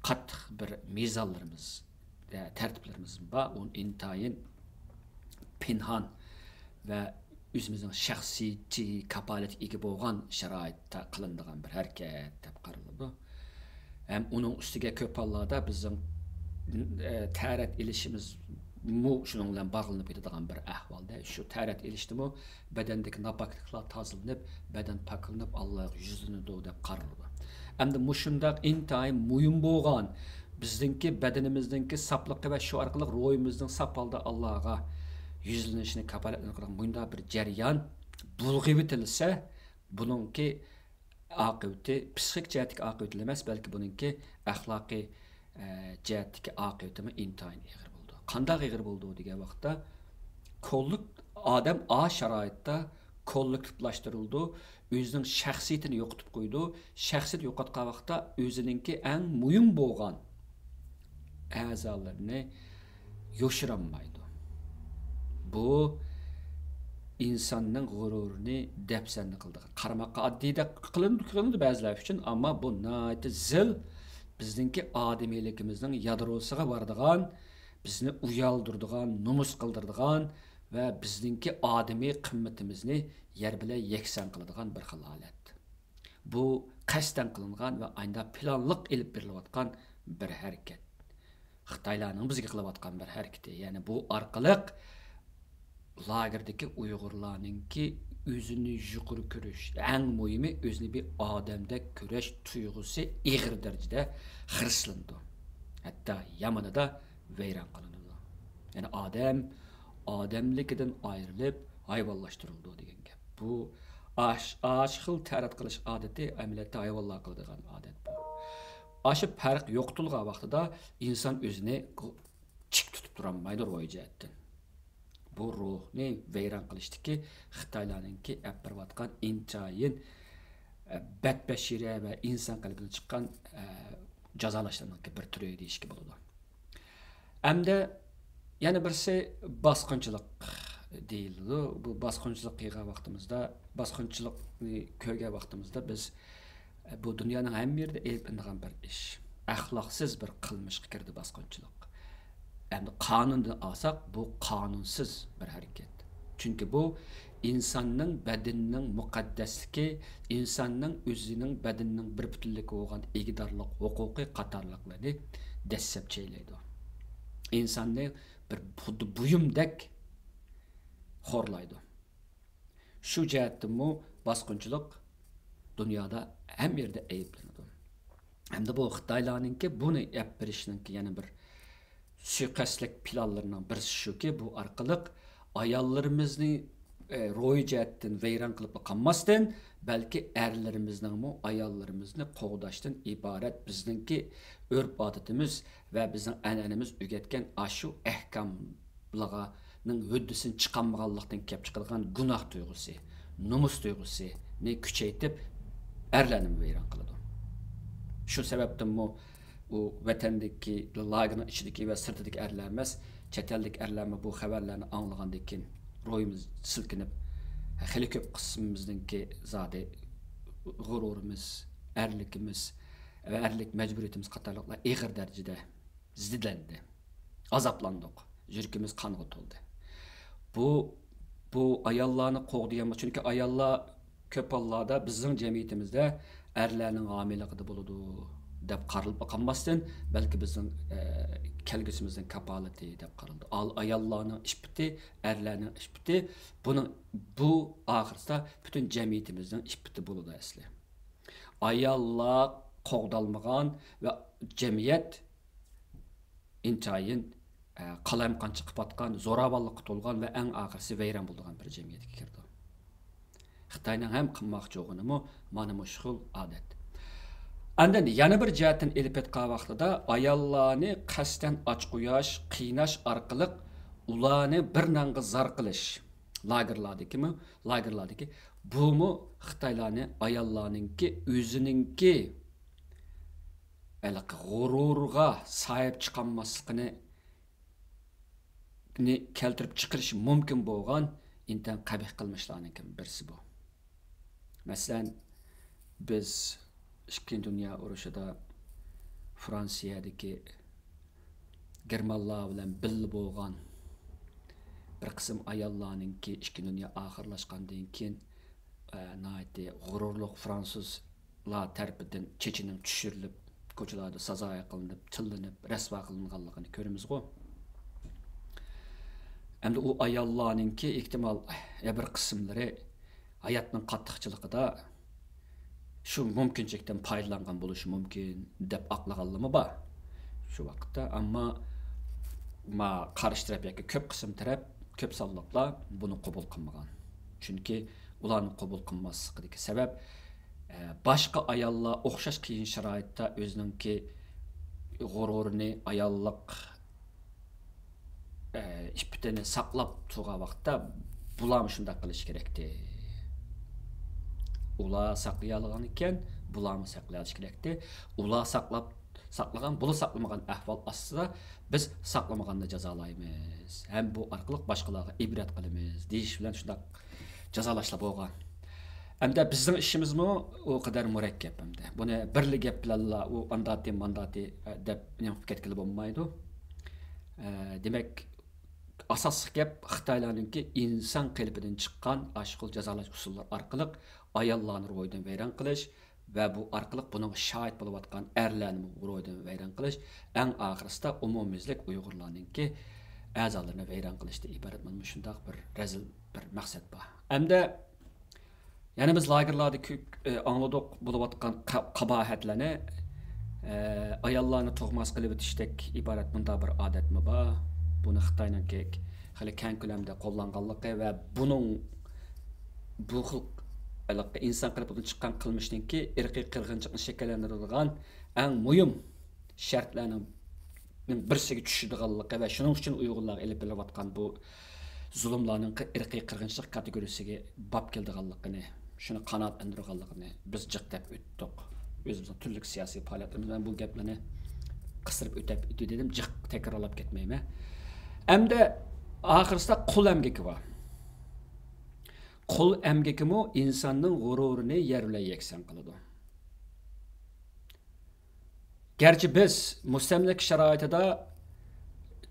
قاتتىق بىر مىزانلىرىمىز، ئە، تەرتىپلىرىمىز بار. ئۇ ئىنتايىن پىنھان ۋە ئۆزىمىزنىڭ شەخسىيىتى كاپالەتكە ئىگە بولغان شارائىتتا قىلىنىدىغان بىر ھەرىكەت دەپ قارىلىدۇ. ھەم ئۇنىڭ ئۈستىگە كۆپ ھاللاردا بىزنىڭ، ئە، تەرەت ئېلىشىمىزمۇ شۇنىڭ بىلەن باغلىنىپ كېتىدىغان بىر ئەھۋالدا. شۇ تەرەت ئېلىشتىمۇ بەدەندىكى ناپاكلىقلار تازىلىنىپ، بەدەن پاكلىنىپ، ئاللاغا يۈزلىنىدۇ دەپ قارىلىدۇ. ئەمدى مۇشۇنداق ئىنتايىن مۇھىم بولغان بىزنىڭكى بەدىنىمىزنىڭكى ساپلىقى ۋە شۇ ئارقىلىق روھىمىزنىڭ ساپ ھالدا ئاللاغا يۈزلىنىشىنى كاپالەتلىنىدىغان مۇنداق بىر جەريان بۇلغىۋېتىلسە، بۇنىڭكى ئاقىۋىتى، پسىخىك جەھەتتىكى ئاقىۋىتىلا ئەمەس، بەلكى بۇنىڭكى ئەخلاقىي، ئە، جەھەتتىكى ئاقىۋىتىمۇ ئىنتايىن ئېغىر بولىدۇ. قانداق ئېغىر بولىدۇ دېگەن ۋاقىتتا، كوللېك-، ئادەم ئا شارائىتتا كوللېكتىپلاشتۇرۇلىدۇ، ئۆزىنىڭ شەخسىيىتىنى يوقىتىپ قويىدۇ. شەخسىيىتىنى يوقاتقان ۋاقىتتا ئۆزىنىڭكى ئەڭ مۇھىم بولغان ئەزالىرىنى يوشۇرالمايدۇ. بۇ ئىنساننىڭ غۇرۇرىنى دەپسەندە قىلىدىغان. قارىماققا ئاددىيدەك قىلىنىدۇ، قىلىنىدۇ بەزىلەر ئۈچۈن، ئەمما بۇ ناھايىتى زىل بىزنىڭكى ئادىمىيلىكىمىزنىڭ يادروسىغا بارىدىغان، بىزنى ئۇيالدۇرىدىغان، نومۇس قىلدۇرىدىغان ۋە بىزنىڭكى ئادىمىي قىممىتىمىزنى يەر بىلەن يەكسان قىلىدىغان بىر خىل ھالەت. بۇ قەستەن قىلىنغان ۋە ئاينىدا پىلانلىق ئېلىپ بېرىلىۋاتقان بىر ھەرىكەت. خىتايلارنىڭ بىزگە قىلىۋاتقان بىر ھەرىكىتى. يەنى بۇ ئارقىلىق لاگېردىكى ئۇيغۇرلارنىڭكى ئۆزىنى يۇقىرى كۆرۈش، ئەڭ مۇھىمى ئۆزىنى بىر ئادەمدەك كۆرۈش تۇيغۇسى ئېغىر دەرىجىدە خىرىسلىنىدۇ. ھەتتا يامىنىدا ۋەيران قىلىنىدۇ. يەنى ئادەم ئادەملىكىدىن ئايرىلىپ ھايۋانلاشتۇرۇلىدۇ دېگەن گەپ. بۇ ئاش-، ئاشۇ خىل تەرەت قىلىش ئادىتى ئەمەلىيەتتە ھايۋانلار قىلىدىغان ئادەت بۇ. ئاشۇ پەرق يوقىتىلغان ۋاقتىدا ئىنسان ئۆزىنى چىك تۇتۇپ تۇرالمايدۇ روھىي جەھەتتىن. بۇ روھنى ۋەيران قىلىشتىكى خىتايلارنىڭكى ئەپ بېرىۋاتقان ئىنتايىن، ئە، بەتبەشىرە ۋە ئىنسان قەلبىدىن چىققان، ئە، جازالاشلارنىڭكى بىر تۈرى دېيىشكە بولىدۇ. ئەمدى يەنە بىرسى باسقۇنچىلىق دېيىلىدۇ. بۇ باسقۇنچىلىق قىلغان ۋاقتىمىزدا، باسقۇنچىلىقنى كۆرگەن ۋاقتىمىزدا بىز، بۇ دۇنيانىڭ ھەممە يېرىدە ئېلىپ بېرىلىدىغان بىر ئىش. ئەخلاقسىز بىر قىلمىشقا كىردى باسقۇنچىلىق. ئەمدى قانۇندىن ئالساق، بۇ قانۇنسىز بىر ھەرىكەت. چۈنكى بۇ ئىنساننىڭ بەدىنىنىڭ مۇقەددەسلىكى، ئىنساننىڭ ئۆزىنىڭ بەدىنىنىڭ بىر پۈتۈنلۈكى بولغان ئىگىدارلىق ھوقۇقى قاتارلىقلارنى دەسسەپ چەيلەيدۇ. ئىنساننى بىر خۇددى بۇيۇمدەك خورلايدۇ. شۇ جەھەتتىنمۇ باسقۇنچىلىق دۇنيادا ھەممە يەردە ئەيىبلىنىدۇ. ھەمدە بۇ خىتايلارنىڭكى بۇنى ئەپ بېرىشنىڭكى يەنە بىر سۇيىقەستلىك پىلانلىرىنىڭ بىرسى شۇكى، بۇ ئارقىلىق ئاياللىرىمىزنى، ئە، روھىي جەھەتتىن ۋەيران قىلىپلا قالماستىن، بەلكى ئەرلىرىمىزنىڭمۇ ئاياللىرىمىزنى قوغداشتىن ئىبارەت بىزنىڭكى ئۆرپ-ئادىتىمىز ۋە بىزنىڭ ئەنئەنىمىز ئۆگەتكەن ئاشۇ ئەھكاملىرىنىڭ ھۆددىسىدىن چىقالمىغانلىقتىن كېلىپ چىقىدىغان گۇناھ تۇيغۇسى، نومۇس تۇيغۇسىنى كۈچەيتىپ، ئەرلەرنىمۇ ۋەيران قىلىدۇ. شۇ سەۋەبتىنمۇ ئۇ ۋەتەندىكى، لاگېرنىڭ ئىچىدىكى ۋە سىرتىدىكى ئەرلەر ئەمەس، چەت ئەلدىكى ئەرلەرمۇ بۇ خەۋەرلەرنى ئاڭلىغاندىن كېيىن روھىمىز سىلكىنىپ، خېلى كۆپ قىسمىمىزنىڭكى زادى غۇرۇرىمىز، ئەرلىكىمىز ۋە ئەرلىك مەجبۇرىيىتىمىز قاتارلىقلار ئېغىر دەرىجىدە زىدلەندى. ئازابلاندۇق. يۈرىكىمىز قانغا تولدى. بۇ، بۇ ئاياللارنى قوغدىغان، چۈنكى ئاياللار كۆپ ھاللاردا بىزنىڭ جەمئىيىتىمىزدە ئەرلەرنىڭ ھامىيلىقىدا بولىدۇ دەپ قارىلىپ قالماستىن، بەلكى بىزنىڭ، ئە، كەلگۈسىمىزنىڭ كاپالىتى دەپ قارىلىدۇ. ئال-، ئاياللارنىڭ ئىپپىتى، ئەرلەرنىڭ ئىپپىتى، بۇنىڭ، بۇ ئاخىرسىدا پۈتۈن جەمئىيىتىمىزنىڭ ئىپپىتى بولىدۇ ئەسلى. ئاياللار قوغدالمىغان ۋە جەمئىيەت ئىنتايىن، ئە، قالايمىقانچىلىققا پاتقان، زوراۋانلىققا تولغان ۋە ئەڭ ئاخىرسى ۋەيران بولىدىغان بىر جەمئىيەتكە كىرىدۇ. خىتاينىڭ ھەم قىلماقچى بولغىنىمۇ مانا مۇشۇ خىل ئادەت. ئاندىن يەنە بىر جەھەتتىن ئېلىپ ئېيتقان ۋاقتىدا، ئاياللارنى قەستەن ئاچقۇياش، قىيناش ئارقىلىق ئۇلارنى بىر نانغا زار قىلىش، لاگېرلاردىكىمۇ، لاگېرلاردىكى بۇمۇ خىتايلارنى ئاياللارنىڭكى ئۆزىنىڭكى ھېلىقى غۇرۇرىغا ساھىب چىقالماسلىقىنى نى كەلتۈرۈپ چىقىرىشى مۇمكىن بولغان ئىنتايىن قەبىھ قىلمىشلارنىڭ بىرسى بۇ. مەسىلەن، بىز ئىككىنچى دۇنيا ئۇرۇشىدا فرانسىيەدىكى گېرمانلار بىلەن بىللە بولغان بىر قىسىم ئاياللارنىڭكى ئىككىنچى دۇنيا ئاخىرلاشقاندىن كېيىن، ئە، ناھايىتى غۇرۇرلۇق فرانسۇز لار تەرىپىدىن چېچىنىڭ چۈشۈرۈلۈپ، كوچىلاردا سازايا قىلىنىپ، تىللىنىپ، رەسۋا قىلىنغانلىقىنى كۆرىمىزغۇ. ئەمدى ئۇ ئاياللارنىڭكى ئېھتىمال ھە بىر قىسىملىرى ھاياتنىڭ قاتتىقچىلىقىدا شۇ مۇمكىنچىلىكتىن پايدىلانغان بولۇشى مۇمكىن دەپ ئاقلىغانلىرىمۇ بار شۇ ۋاقىتتا. ئەمما ما قارشى تەرەپ ياكى كۆپ قىسىم تەرەپ، كۆپ سانلىقلار بۇنى قوبۇل قىلمىغان. چۈنكى ئۇلارنى قوبۇل قىلماسلىقىدىكى سەۋەب، ئە، باشقا ئاياللار ئوخشاش قىيىن شارائىتتا ئۆزىنىڭكى غۇرۇرىنى، ئاياللىق، ئە، ئىپپىتىنى ساقلاپ تۇرغان ۋاقىتتا بۇلارمۇ شۇنداق قىلىشى كېرەكتى. ئۇلار ساقلىيالىغان ئىكەن، بۇلارمۇ ساقلىيالىشى كېرەكتى. ئۇلار ساقلاپ، ساقلىغان، بۇلار ساقلىمىغان ئەھۋال ئاستىدا بىز ساقلىمىغاننى جازالايمىز ھەم بۇ ئارقىلىق باشقىلارغا ئىبرەت قىلىمىز دېيىش بىلەن شۇنداق جازالاشلار بولغان. ئەمدى بىزنىڭ ئىشىمىزمۇ ئۇ قەدەر مۇرەككەپ ئەمدى. بۇنى بىرلا گەپ بىلەنلا ئۇ ئانداتى، مانداتى، ئە، دەپ نېمە قىلىپ كەتكىلى بولمايدۇ. ئە، دېمەك، ئاساسلىق گەپ خىتايلارنىڭكى ئىنسان قېلىپىدىن چىققان ئاشۇ خىل جازالاش ئۇسۇللىرى ئارقىلىق ئاياللارنى روھىدىن ۋەيران قىلىش ۋە بۇ ئارقىلىق بۇنىڭغا شاھىت بولۇۋاتقان ئەرلەرنىمۇ روھىدىن ۋەيران قىلىش، ئەڭ ئاخىرىسىدا ئومۇميۈزلۈك ئۇيغۇرلارنىڭكى ئەزالىرىنى ۋەيران قىلىشتىن ئىبارەت مانا مۇشۇنداق بىر رەزىل بىر مەقسەت بار. ئەمدى يەنە بىز لاگېرلاردا كۆ-، ئە، ئاڭلىدۇق بولۇۋاتقان قا-، قاباھەتلەرنى، ئە، ئاياللارنى تۇغماس قىلىۋېتىشتەك ئىبارەت مۇنداق بىر ئادەتمۇ بار. بۇنى خىتاينىڭكى خېلى كەڭ كۆلەمدە قوللانغانلىقى ۋە بۇنىڭ، بۇ خىل ھېلىقى ئىنسان قېلىپىدىن چىققان قىلمىشنىڭكى ئىرقىي قىرغىنچىلىقنى شەكىللەندۈرىدىغان ئەڭ مۇھىم شەرتلەرنىڭ بىرسىگە چۈشىدىغانلىقى ۋە شۇنىڭ ئۈچۈن ئۇيغۇرلارغا ئېلىپ بېرىلىۋاتقان بۇ زۇلۇملارنىڭ قى-، ئىرقىي قىرغىنچىلىق كاتېگورىيىسىگە باب كېلىدىغانلىقىنى، شۇنى قانائەتلەندۈرىدىغانلىقىنى بىز جىق دەپ ئۆتتۇق. ئۆزىمىزنىڭ تۈرلۈك سىياسىي پائالىيەتلىرىمىزدە مەن بۇ گەپلەرنى قىستۇرۇپ ئۆتەپ ئۆتۈپ دېدىم، جىق تەكرارلاپ كەتمەيمەن. ئەمدى ئاخىرسىدا قۇل ئەمگىكى بار. قۇل ئەمگىكىمۇ ئىنساننىڭ غۇرۇرىنى يەر بىلەن يەكسان قىلىدۇ. گەرچە بىز مۇستەملىكە شارائىتىدا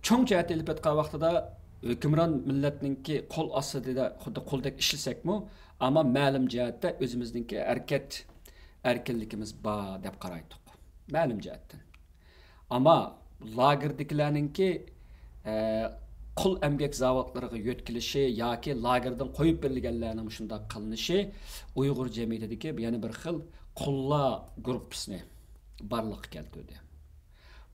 چوڭ جەھەتتە ئېلىپ ئېيتقان ۋاقتىدا ھۆكۈمران مىللەتنىڭكى قول ئاستىدا خۇددى قۇلدەك ئىشلىسەكمۇ، ئەمما مەلۇم جەھەتتە ئۆزىمىزنىڭكى ھەرىكەت ئەركىنلىكىمىز بار دەپ قارايتتۇق. مەلۇم جەھەتتىن. ئەمما لاگېردىكىلەرنىڭكى، ئە، قۇل ئەمگەك زاۋۇتلىرىغا يۆتكىلىشى ياكى لاگېردىن قويۇپ بېرىلگەنلەرنىڭ شۇنداق قىلىنىشى ئۇيغۇر جەمئىيىتىدىكى يەنە بىر خىل قۇللار گۇرۇپپىسىنى بارلىققا كەلتۈردى.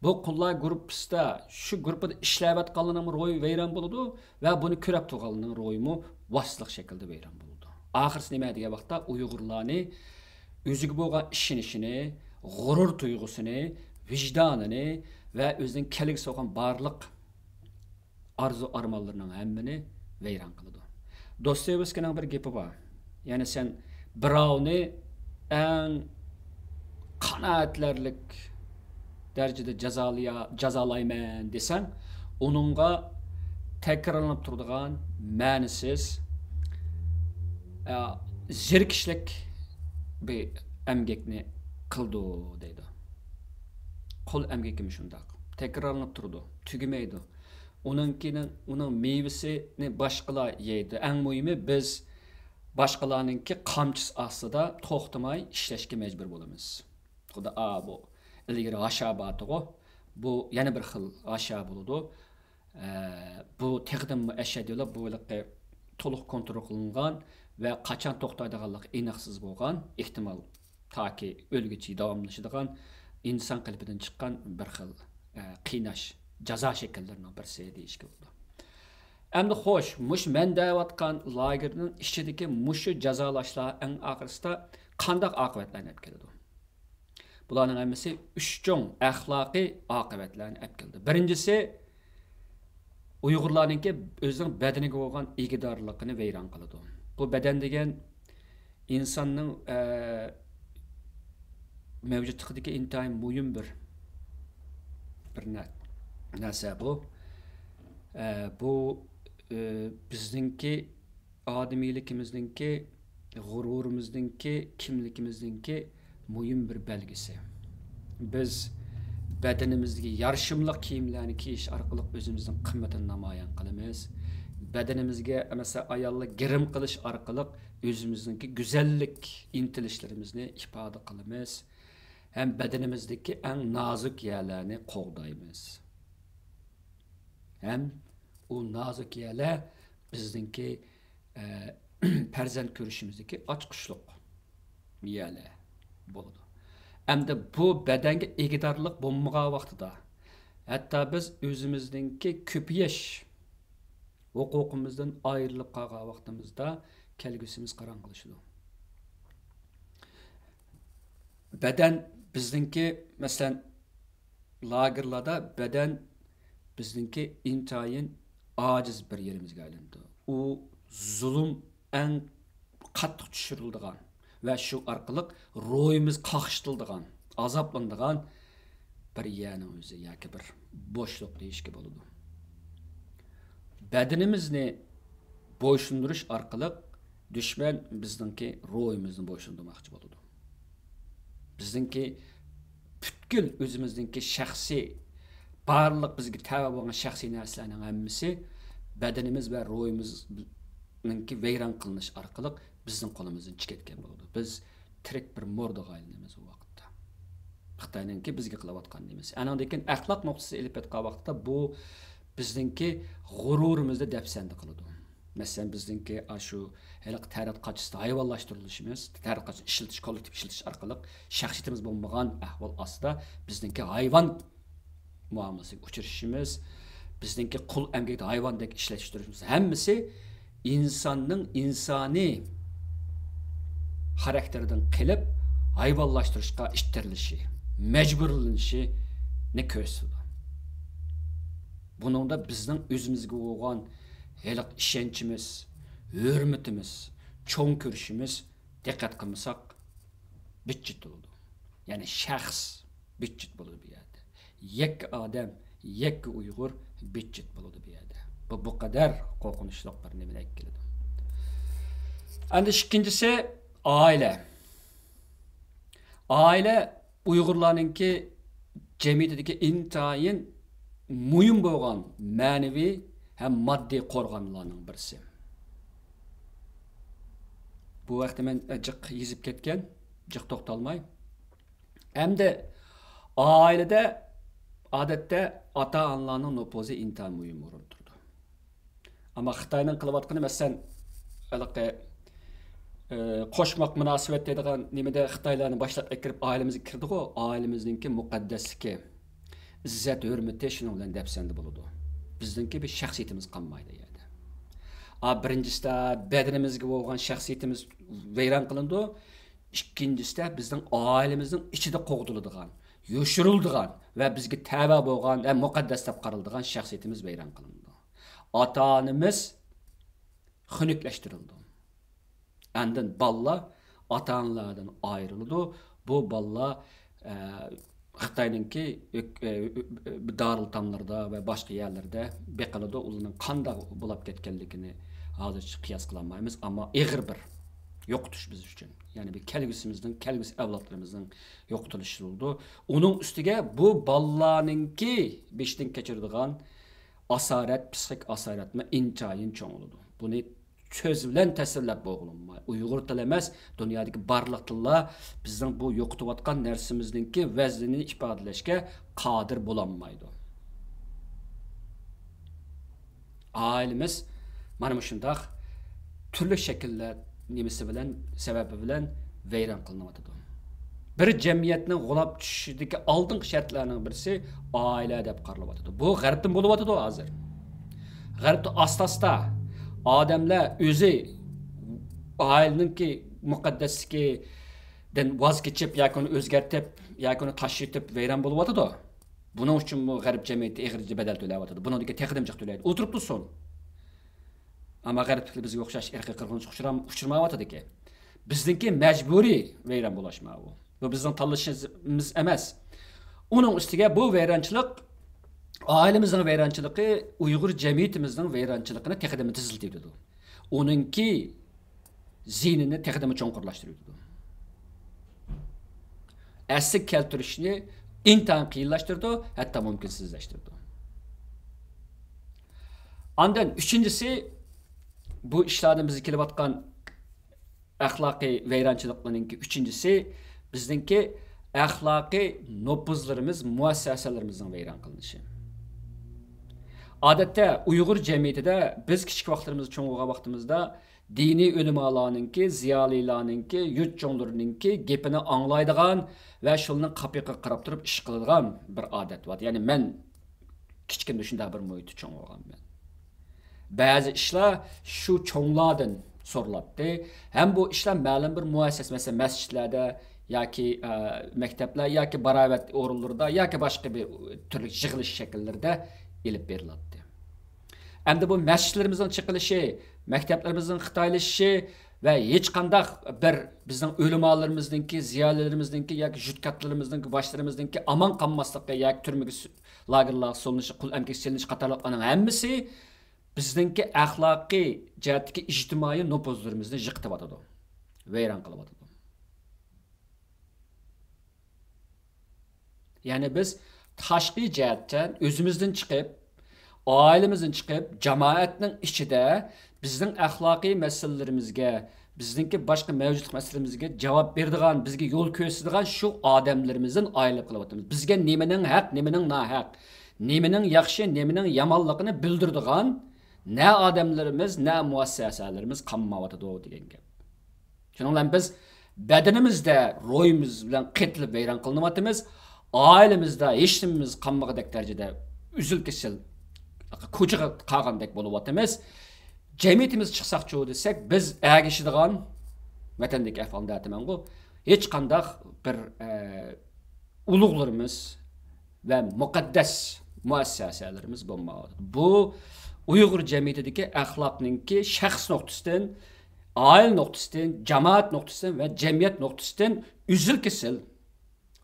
بۇ قۇللار گۇرۇپپىسىدا شۇ گۇرۇپپىدا ئىشلەۋاتقانلارنىڭ روھى ۋەيران بولىدۇ ۋە بۇنى كۆرۈپ تۇرغانلارنىڭ روھىمۇ ۋاسىتىلىق شەكىلدە ۋەيران بولىدۇ. ئاخىرسى نېمە دېگەن ۋاقىتتا ئۇيغۇرلارنى ئۆزىگە بولغان ئىشىنىشىنى، غۇرۇر تۇيغۇسىنى، ۋىجدانىنى ۋە ئۆزىنىڭ كەلگۈسى بولغان بارلىق ئارزۇ ئارمانلىرىنىڭ ھەممىنى ۋەيران قىلىدۇ. دوستويېۋسكىنىڭ بىر گېپى بار. يەنى سەن بىراۋنى ئەڭ قانائەتلەرلىك دەرىجىدە جازالىيا-، جازالايمەن دېسەڭ، ئۇنىڭغا تەكرارلىنىپ تۇرىدىغان مەنىسىز، ئە، زېرىكىشلىك بىر ئەمگەكنى قىلىدۇ دەيدۇ. قۇل ئەمگىكىمۇ شۇنداق. تەكرارلىنىپ تۇرىدۇ، تۈگىمەيدۇ. ئۇنىڭكىنىڭ، ئۇنىڭ مېۋىسىنى باشقىلار يەيدۇ. ئەڭ مۇھىمى، بىز باشقىلارنىڭكى قامچىسى ئاستىدا توختىماي ئىشلەشكە مەجبۇر بولىمىز. خۇدا، ئا، بۇ ئىلگىرى ھاشا بارتىغۇ، بۇ يەنە بىر خىل ھاشا بولىدۇ. ئە، بۇ تېخىدىنمۇ ئەشەددىيلىق، بۇ ھېلىقى تولۇق كونترول قىلىنغان ۋە قاچان توختايدىغانلىقى ئېنىقسىز بولغان، ئېھتىمال تاكى ئۆلگۈچە داۋاملىشىدىغان ئىنسان قېلىپىدىن چىققان بىر خىل، ئە، قىيناش، جازا شەكىللىرىنىڭ بىرسى دېيىشكە بولىدۇ. ئەمدى خوش، مۇشۇ مەن دەۋاتقان لاگېرنىڭ ئىچىدىكى مۇشۇ جازالاشلار ئەڭ ئاخىرسىدا قانداق ئاقىۋەتلەرنى ئەپ كېلىدۇ؟ بۇلارنىڭ ھەممىسى ئۈچ چوڭ ئەخلاقىي ئاقىۋەتلەرنى ئەپ كېلىدۇ. بىرىنچىسى، ئۇيغۇرلارنىڭكى ئۆزىنىڭ بەدىنىگە بولغان ئىگىدارلىقىنى ۋەيران قىلىدۇ. بۇ بەدەن دېگەن ئىنساننىڭ، ئە، مەۋجۇتلۇقىدىكى ئىنتايىن مۇھىم بىر، بىر نە-، نەرسە بۇ. ئە، بۇ، ئە، بىزنىڭكى ئادىمىيلىكىمىزنىڭكى، غۇرۇرىمىزنىڭكى، كىملىكىمىزنىڭكى مۇھىم بىر بەلگىسى. بىز بەدىنىمىزگە يارىشىملىق كىيىملەرنى كىيىش ئارقىلىق ئۆزىمىزنىڭ قىممىتىنى نامايان قىلىمىز. بەدىنىمىزگە، مەسىلەن، ئاياللار گىرىم قىلىش ئارقىلىق ئۆزىمىزنىڭكى گۈزەللىك ئىنتىلىشلىرىمىزنى ئىپادە قىلىمىز. ھەم بەدىنىمىزدىكى ئەڭ نازۇك يەرلەرنى قوغدايمىز. ھەم ئۇ نازۇك يەرلەر بىزنىڭكى، ئە، پەرزەنت كۆرۈشىمىزدىكى ئاچقۇچلۇق يەرلەر بولىدۇ. ئەمدى بۇ بەدەنگە ئىگىدارلىق بولمىغان ۋاقتىدا، ھەتتا بىز ئۆزىمىزنىڭكى كۆپىيىش ھوقۇقىمىزدىن ئايرىلىپ قالغان ۋاقتىمىزدا كەلگۈسىمىز قاراڭغۇلىشىدۇ. بەدەن بىزنىڭكى، مەسىلەن، لاگېرلاردا بەدەن بىزنىڭكى ئىنتايىن ئاجىز بىر يېرىمىزگە ئايلىنىدۇ. ئۇ زۇلۇم ئەڭ قاتتىق چۈشۈرۈلىدىغان ۋە شۇ ئارقىلىق روھىمىز قاقشىتىلىدىغان، ئازابلىنىدىغان بىر يەرنىڭ ئۆزى ياكى بىر بوشلۇق دېيىشكە بولىدۇ. بەدىنىمىزنى بويسۇندۇرۇش ئارقىلىق دۈشمەن بىزنىڭكى روھىمىزنى بويسۇندۇرماقچى بولىدۇ. بىزنىڭكى پۈتكۈل ئۆزىمىزنىڭكى شەخسىي، بارلىق بىزگە تەۋە بولغان شەخسىي نەرسىلەرنىڭ ھەممىسى بەدىنىمىز ۋە روھىمىزنىڭكى ۋەيران قىلىنىش ئارقىلىق بىزنىڭ قولىمىزدىن چىقىپ كەتكەن بولىدۇ. بىز تىرىك بىر مورگىغا ئايلىنىمىز ئۇ ۋاقىتتا. خىتاينىڭكى بىزگە قىلىۋاتقان نېمىسى. ئانىڭدىن كېيىن ئەخلاق نۇقتىسى ئېلىپ ئېيتقان ۋاقىتتا بۇ بىزنىڭكى غۇرۇرىمىزنى دەپسەندە قىلىدۇ. مەسىلەن، بىزنىڭكى ئاشۇ ھېلىقى تەرەت قاچىسىدا ھايۋانلاشتۇرۇلۇشىمىز، تەرەت قاچىنى ئىشلىتىش، كوللېكتىپ ئىشلىتىش ئارقىلىق شەخسىيىتىمىز بولمىغان ئەھۋال ئاستىدا بىزنىڭكى ھايۋان مۇئامىلىسىگە ئۇچرىشىشىمىز، بىزنىڭكى قۇل ئەمگەكتە ھايۋاندەك ئىشلەتۈشتۈرۈشىمىز، ھەممىسى ئىنساننىڭ ئىنسانىي خاراكتېرىدىن قېلىپ، ھايۋانلاشتۇرۇشقا ئىتتىرىلىشى، مەجبۇرلىنىشىنى كۆرسىتىدۇ. بۇنىڭدا بىزنىڭ ئۆزىمىزگە بولغان ھېلىقى ئىشەنچىمىز، ھۆرمىتىمىز، چوڭ كۆرۈشىمىز دىققەت قىلمىساق بىتچىت بولىدۇ. يەنى شەخس بىتچىت بولىدۇ بۇ يەردە. يەككە ئادەم، يەككە ئۇيغۇر بىتچىت بولىدۇ بۇ يەردە. بۇ، بۇ قەدەر قورقۇنچلۇق بىر نېمىنى ئەكېلىدۇ. ئەندى ئىككىنچىسى، ئائىلە. ئائىلە ئۇيغۇرلارنىڭكى جەمئىيىتىدىكى ئىنتايىن مۇھىم بولغان مەنىۋى ھەم ماددىي قورغانلارنىڭ بىرسى. بۇ ھەقتە مەن جىق يېزىپ كەتكەن، جىق توختالماي. ئەمدى ئائىلىدە ئادەتتە ئاتا-ئانىلارنىڭ نوپۇزى ئىنتايىن مۇھىم ئورۇندا تۇرىدۇ. ئەمما خىتاينىڭ قىلىۋاتقىنى، مەسىلەن، ھېلىقى، ئى، قوشماق مۇناسىۋەت دەيدىغان نېمىدە خىتايلارنى باشلاپ ئەكىرىپ ئائىلىمىزگە كىردىغۇ، ئائىلىمىزنىڭكى مۇقەددەسلىكى، ئىززەت، ھۆرمىتى شۇنىڭ بىلەن دەپسەندە بولىدۇ. بىزنىڭكى بىر شەخسىيىتىمىز قالمايدۇ ئۇ يەردە. ئا، بىرىنچىسىدە بەدىنىمىزگە بولغان شەخسىيىتىمىز ۋەيران قىلىنىدۇ. ئىككىنچىسىدە بىزنىڭ ئائىلىمىزنىڭ ئىچىدە قوغدىلىدىغان، يوشۇرۇلىدىغان ۋە بىزگە تەۋە بولغان ۋە مۇقەددەس دەپ قارىلىدىغان شەخسىيىتىمىز ۋەيران قىلىنىدۇ. ئاتا-ئانىمىز خۇنۈكلەشتۈرۈلىدۇ. ئاندىن بالىلار ئاتا-ئانىلاردىن ئايرىلىدۇ. بۇ بالىلار، ئە، خىتاينىڭكى ئۆك-، ئە، ئۆ-، ئۆ-، دارىلئېتاملىرىدا ۋە باشقا يەرلەردە بېقىلىدۇ. ئۇلارنىڭ قانداق بولاپ كەتكەنلىكىنى ھازىرچە قىياس قىلالمايمىز، ئەمما ئېغىر بىر يوقىتىش بىز ئۈچۈن. يەنى بىر كەلگۈسىمىزنىڭ، كەلگۈسى ئەۋلادلىرىمىزنىڭ يوقىتىلىشى بولىدۇ. ئۇنىڭ ئۈستىگە بۇ بالىلارنىڭكى بېشىدىن كەچۈرىدىغان ئاسارەت، پسىخىك ئاسارەتمۇ ئىنتايىن چوڭ بولىدۇ. بۇنى سۆز بىلەن تەسۋىرلەپ بولغىلى بولمايدۇ. ئۇيغۇر تىلى ئەمەس، دۇنيادىكى بارلىق تىللار بىزنىڭ بۇ يوقىتىۋاتقان نەرسىمىزنىڭكى ۋەزنىنى ئىپادىلەشكە قادىر بولالمايدۇ. ئائىلىمىز مانا مۇشۇنداق تۈرلۈك شەكىللەر نېمىسى بىلەن، سەۋەبى بىلەن ۋەيران قىلىنىۋاتىدۇ. بىر جەمئىيەتنىڭ غۇلاپ چۈشۈشىدىكى ئالدىنقى شەرتلەرنىڭ بىرسى ئائىلە دەپ قارىلىۋاتىدۇ. بۇ غەربتىن بولۇۋاتىدۇ ھازىر. غەربتە ئاستا-ئاستا ئادەملەر ئۆزى ئائىلىنىڭكى مۇقەددەسلىكىدىن ۋاز كېچىپ ياكى ئۇنى ئۆزگەرتىپ ياكى ئۇنى تاشلىۋېتىپ ۋەيران بولۇۋاتىدۇ. بۇنىڭ ئۈچۈنمۇ غەرب جەمئىيىتى ئېغىر بەدەل تۆلەۋاتىدۇ. بۇنىڭدىكى تېخىدىمۇ جىق تۆلەيدۇ. ئولتۇرۇپ تۇرسۇن. ئەمما غەربلىكلەر بىزگە ئوخشاش ئىرقىي قىرغىنچىلىققا ئۇچرام-، ئۇچرىمايۋاتىدىكەن. بىزنىڭكى مەجبۇرىي ۋەيران بولۇش ماۋۇ. بۇ بىزنىڭ تاللىشىمىز ئەمەس. ئۇنىڭ ئۈستىگە بۇ ۋەيرانچىلىق، ئائىلىمىزنىڭ ۋەيرانچىلىقى ئۇيغۇر جەمئىيىتىمىزنىڭ ۋەيرانچىلىقىنى تېخىدىمۇ تېزلىتىۋېتىدۇ. ئۇنىڭكى زىيىنىنى تېخىدىمۇ چوڭقۇرلاشتۇرۇۋېتىدۇ. ئەسلىگە كەلتۈرۈشنى ئىنتايىن قىيىنلاشتۇرىدۇ، ھەتتا مۇمكىنسىزلەشتۈرىدۇ. ئاندىن ئۈچىنچىسى، بۇ ئىشلاردىن بىزگە كېلىۋاتقان ئەخلاقىي ۋەيرانچىلىقلىرىنىڭكى ئۈچىنچىسى، بىزنىڭكى ئەخلاقىي نوپۇزلىرىمىز، مۇئەسسەسەلىرىمىزنىڭ ۋەيران قىلىنىشى. ئادەتتە ئۇيغۇر جەمئىيىتىدە بىز كىچىك ۋاقىتلىرىمىزدا، چوڭ بولغان ۋاقتىمىزدا دىنىي ئۆلىمالارنىڭكى، زىيالىيلارنىڭكى، يۇرت چوڭلىرىنىڭكى گېپىنى ئاڭلايدىغان ۋە شۇلارنىڭ قاپىقىغا قاراپ تۇرۇپ ئىش قىلىدىغان بىر ئادەت بار. يەنى مەن كىچىكىمدە شۇنداق بىر مۇھىتتا چوڭ بولغانمەن. بەزى ئىشلار شۇ چوڭلاردىن سورىلاتتى. ھەم بۇ ئىشلار مەلۇم بىر مۇئەسسەسە، مەسىلەن، مەسچىتلەردە ياكى، ئە، مەكتەپلەر ياكى باراۋەت ئورۇنلىرىدا ياكى باشقا بىر تۈرلۈك يىغىلىش شەكىللىرىدە ئېلىپ بېرىلاتتى. ئەمدى بۇ مەسچىتلىرىمىزنىڭ چېقىلىشى، مەكتەپلىرىمىزنىڭ خىتايلىشىشى ۋە ھېچقانداق بىر بىزنىڭ ئۆلىمالىرىمىزنىڭكى، زىيالىيلىرىمىزنىڭكى ياكى جۇت كاتتىلىرىمىزنىڭكى، باشلىرىمىزنىڭكى ئامان قالماسلىقى ياكى تۈرمىگە سو-، لاگېرلارغا سولىنىشى، قۇل ئەمگەككە سېلىنىشى قاتارلىقلارنىڭ ھەممىسى بىزنىڭكى ئەخلاقىي جەھەتتىكى ئىجتىمائىي نوپۇزلىرىمىزنى يىقىتىۋاتىدۇ، ۋەيران قىلىۋاتىدۇ. يەنى بىز تاشقى جەھەتتىن ئۆزىمىزدىن چىقىپ، ئائىلىمىزدىن چىقىپ، جامائەتنىڭ ئىچىدە بىزنىڭ ئەخلاقىي مەسىلىلىرىمىزگە، بىزنىڭكى باشقا مەۋجۇتلۇق مەسىلىلىرىمىزگە جاۋاب بېرىدىغان، بىزگە يول كۆرسىتىدىغان شۇ ئادەملىرىمىزدىن ئايرىلىپ قېلىۋاتىمىز. بىزگە نېمىنىڭ ھەق، نېمىنىڭ ناھەق، نېمىنىڭ ياخشى، نېمىنىڭ يامانلىقىنى بىلدۈرىدىغان نە ئادەملىرىمىز، نە مۇئەسسەسەلىرىمىز قالمايۋاتىدۇ دېگەن گەپ. شۇنىڭ بىلەن بىز بەدىنىمىزدە روھىمىز بىلەن قېتىلىپ ۋەيران قىلىنىۋاتىمىز. ئائىلىمىزدە ھېچنېمىمىز قالمىغۇدەك دەرىجىدە ئۈزۈل-كېسىل كوچىغا قالغاندەك بولۇۋاتىمىز. جەمئىيىتىمىز چىقساقچۇ دېسەك، بىز ئەگىشىدىغان، ۋەتەندىكى ئەھۋالنى دەۋاتىمەنغۇ، ھېچقانداق بىر، ئە، ئۇلۇغلىرىمىز ۋە مۇقەددەس مۇئەسسەسەلىرىمىز بولمايۋاتىدۇ. بۇ ئۇيغۇر جەمئىيىتىدىكى ئەخلاقنىڭكى شەخس نۇقتىسىدىن، ئائىلە نۇقتىسىدىن، جامائەت نۇقتىسىدىن ۋە جەمئىيەت نۇقتىسىدىن ئۈزۈل-كېسىل،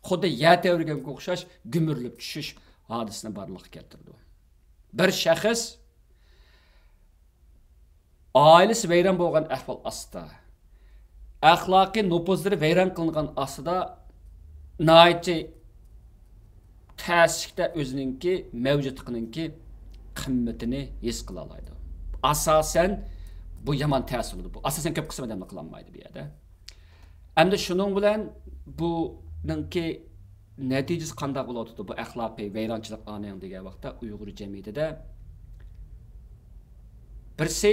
خۇددى يەر تەۋرىگەنگە ئوخشاش گۈمۈرۈلۈپ چۈشۈش ھادىسىسىنى بارلىققا كەلتۈرىدۇ. بىر شەخس ئائىلىسى ۋەيران بولغان ئەھۋال ئاستىدا، ئەخلاقىي نوپۇزلىرى ۋەيران قىلىنغان ئاستىدا ناھايىتى تەسلىكتە ئۆزىنىڭكى مەۋجۇتلۇقىنىڭكى قىممىتىنى ھېس قىلالايدۇ. ئاساسەن بۇ يامان تەسىر بولىدۇ. بۇ ئاساسەن كۆپ قىسىم ئادەملەر قىلالمايدۇ بۇ يەردە. ئەمدى شۇنىڭ بىلەن بۇنىڭكى نەتىجىسى قانداق بولۇۋاتىدۇ؟ بۇ ئەخلاقىي ۋەيرانچىلىقلارنىڭ دېگەن ۋاقىتتا ئۇيغۇر جەمئىيىتىدە بىرسى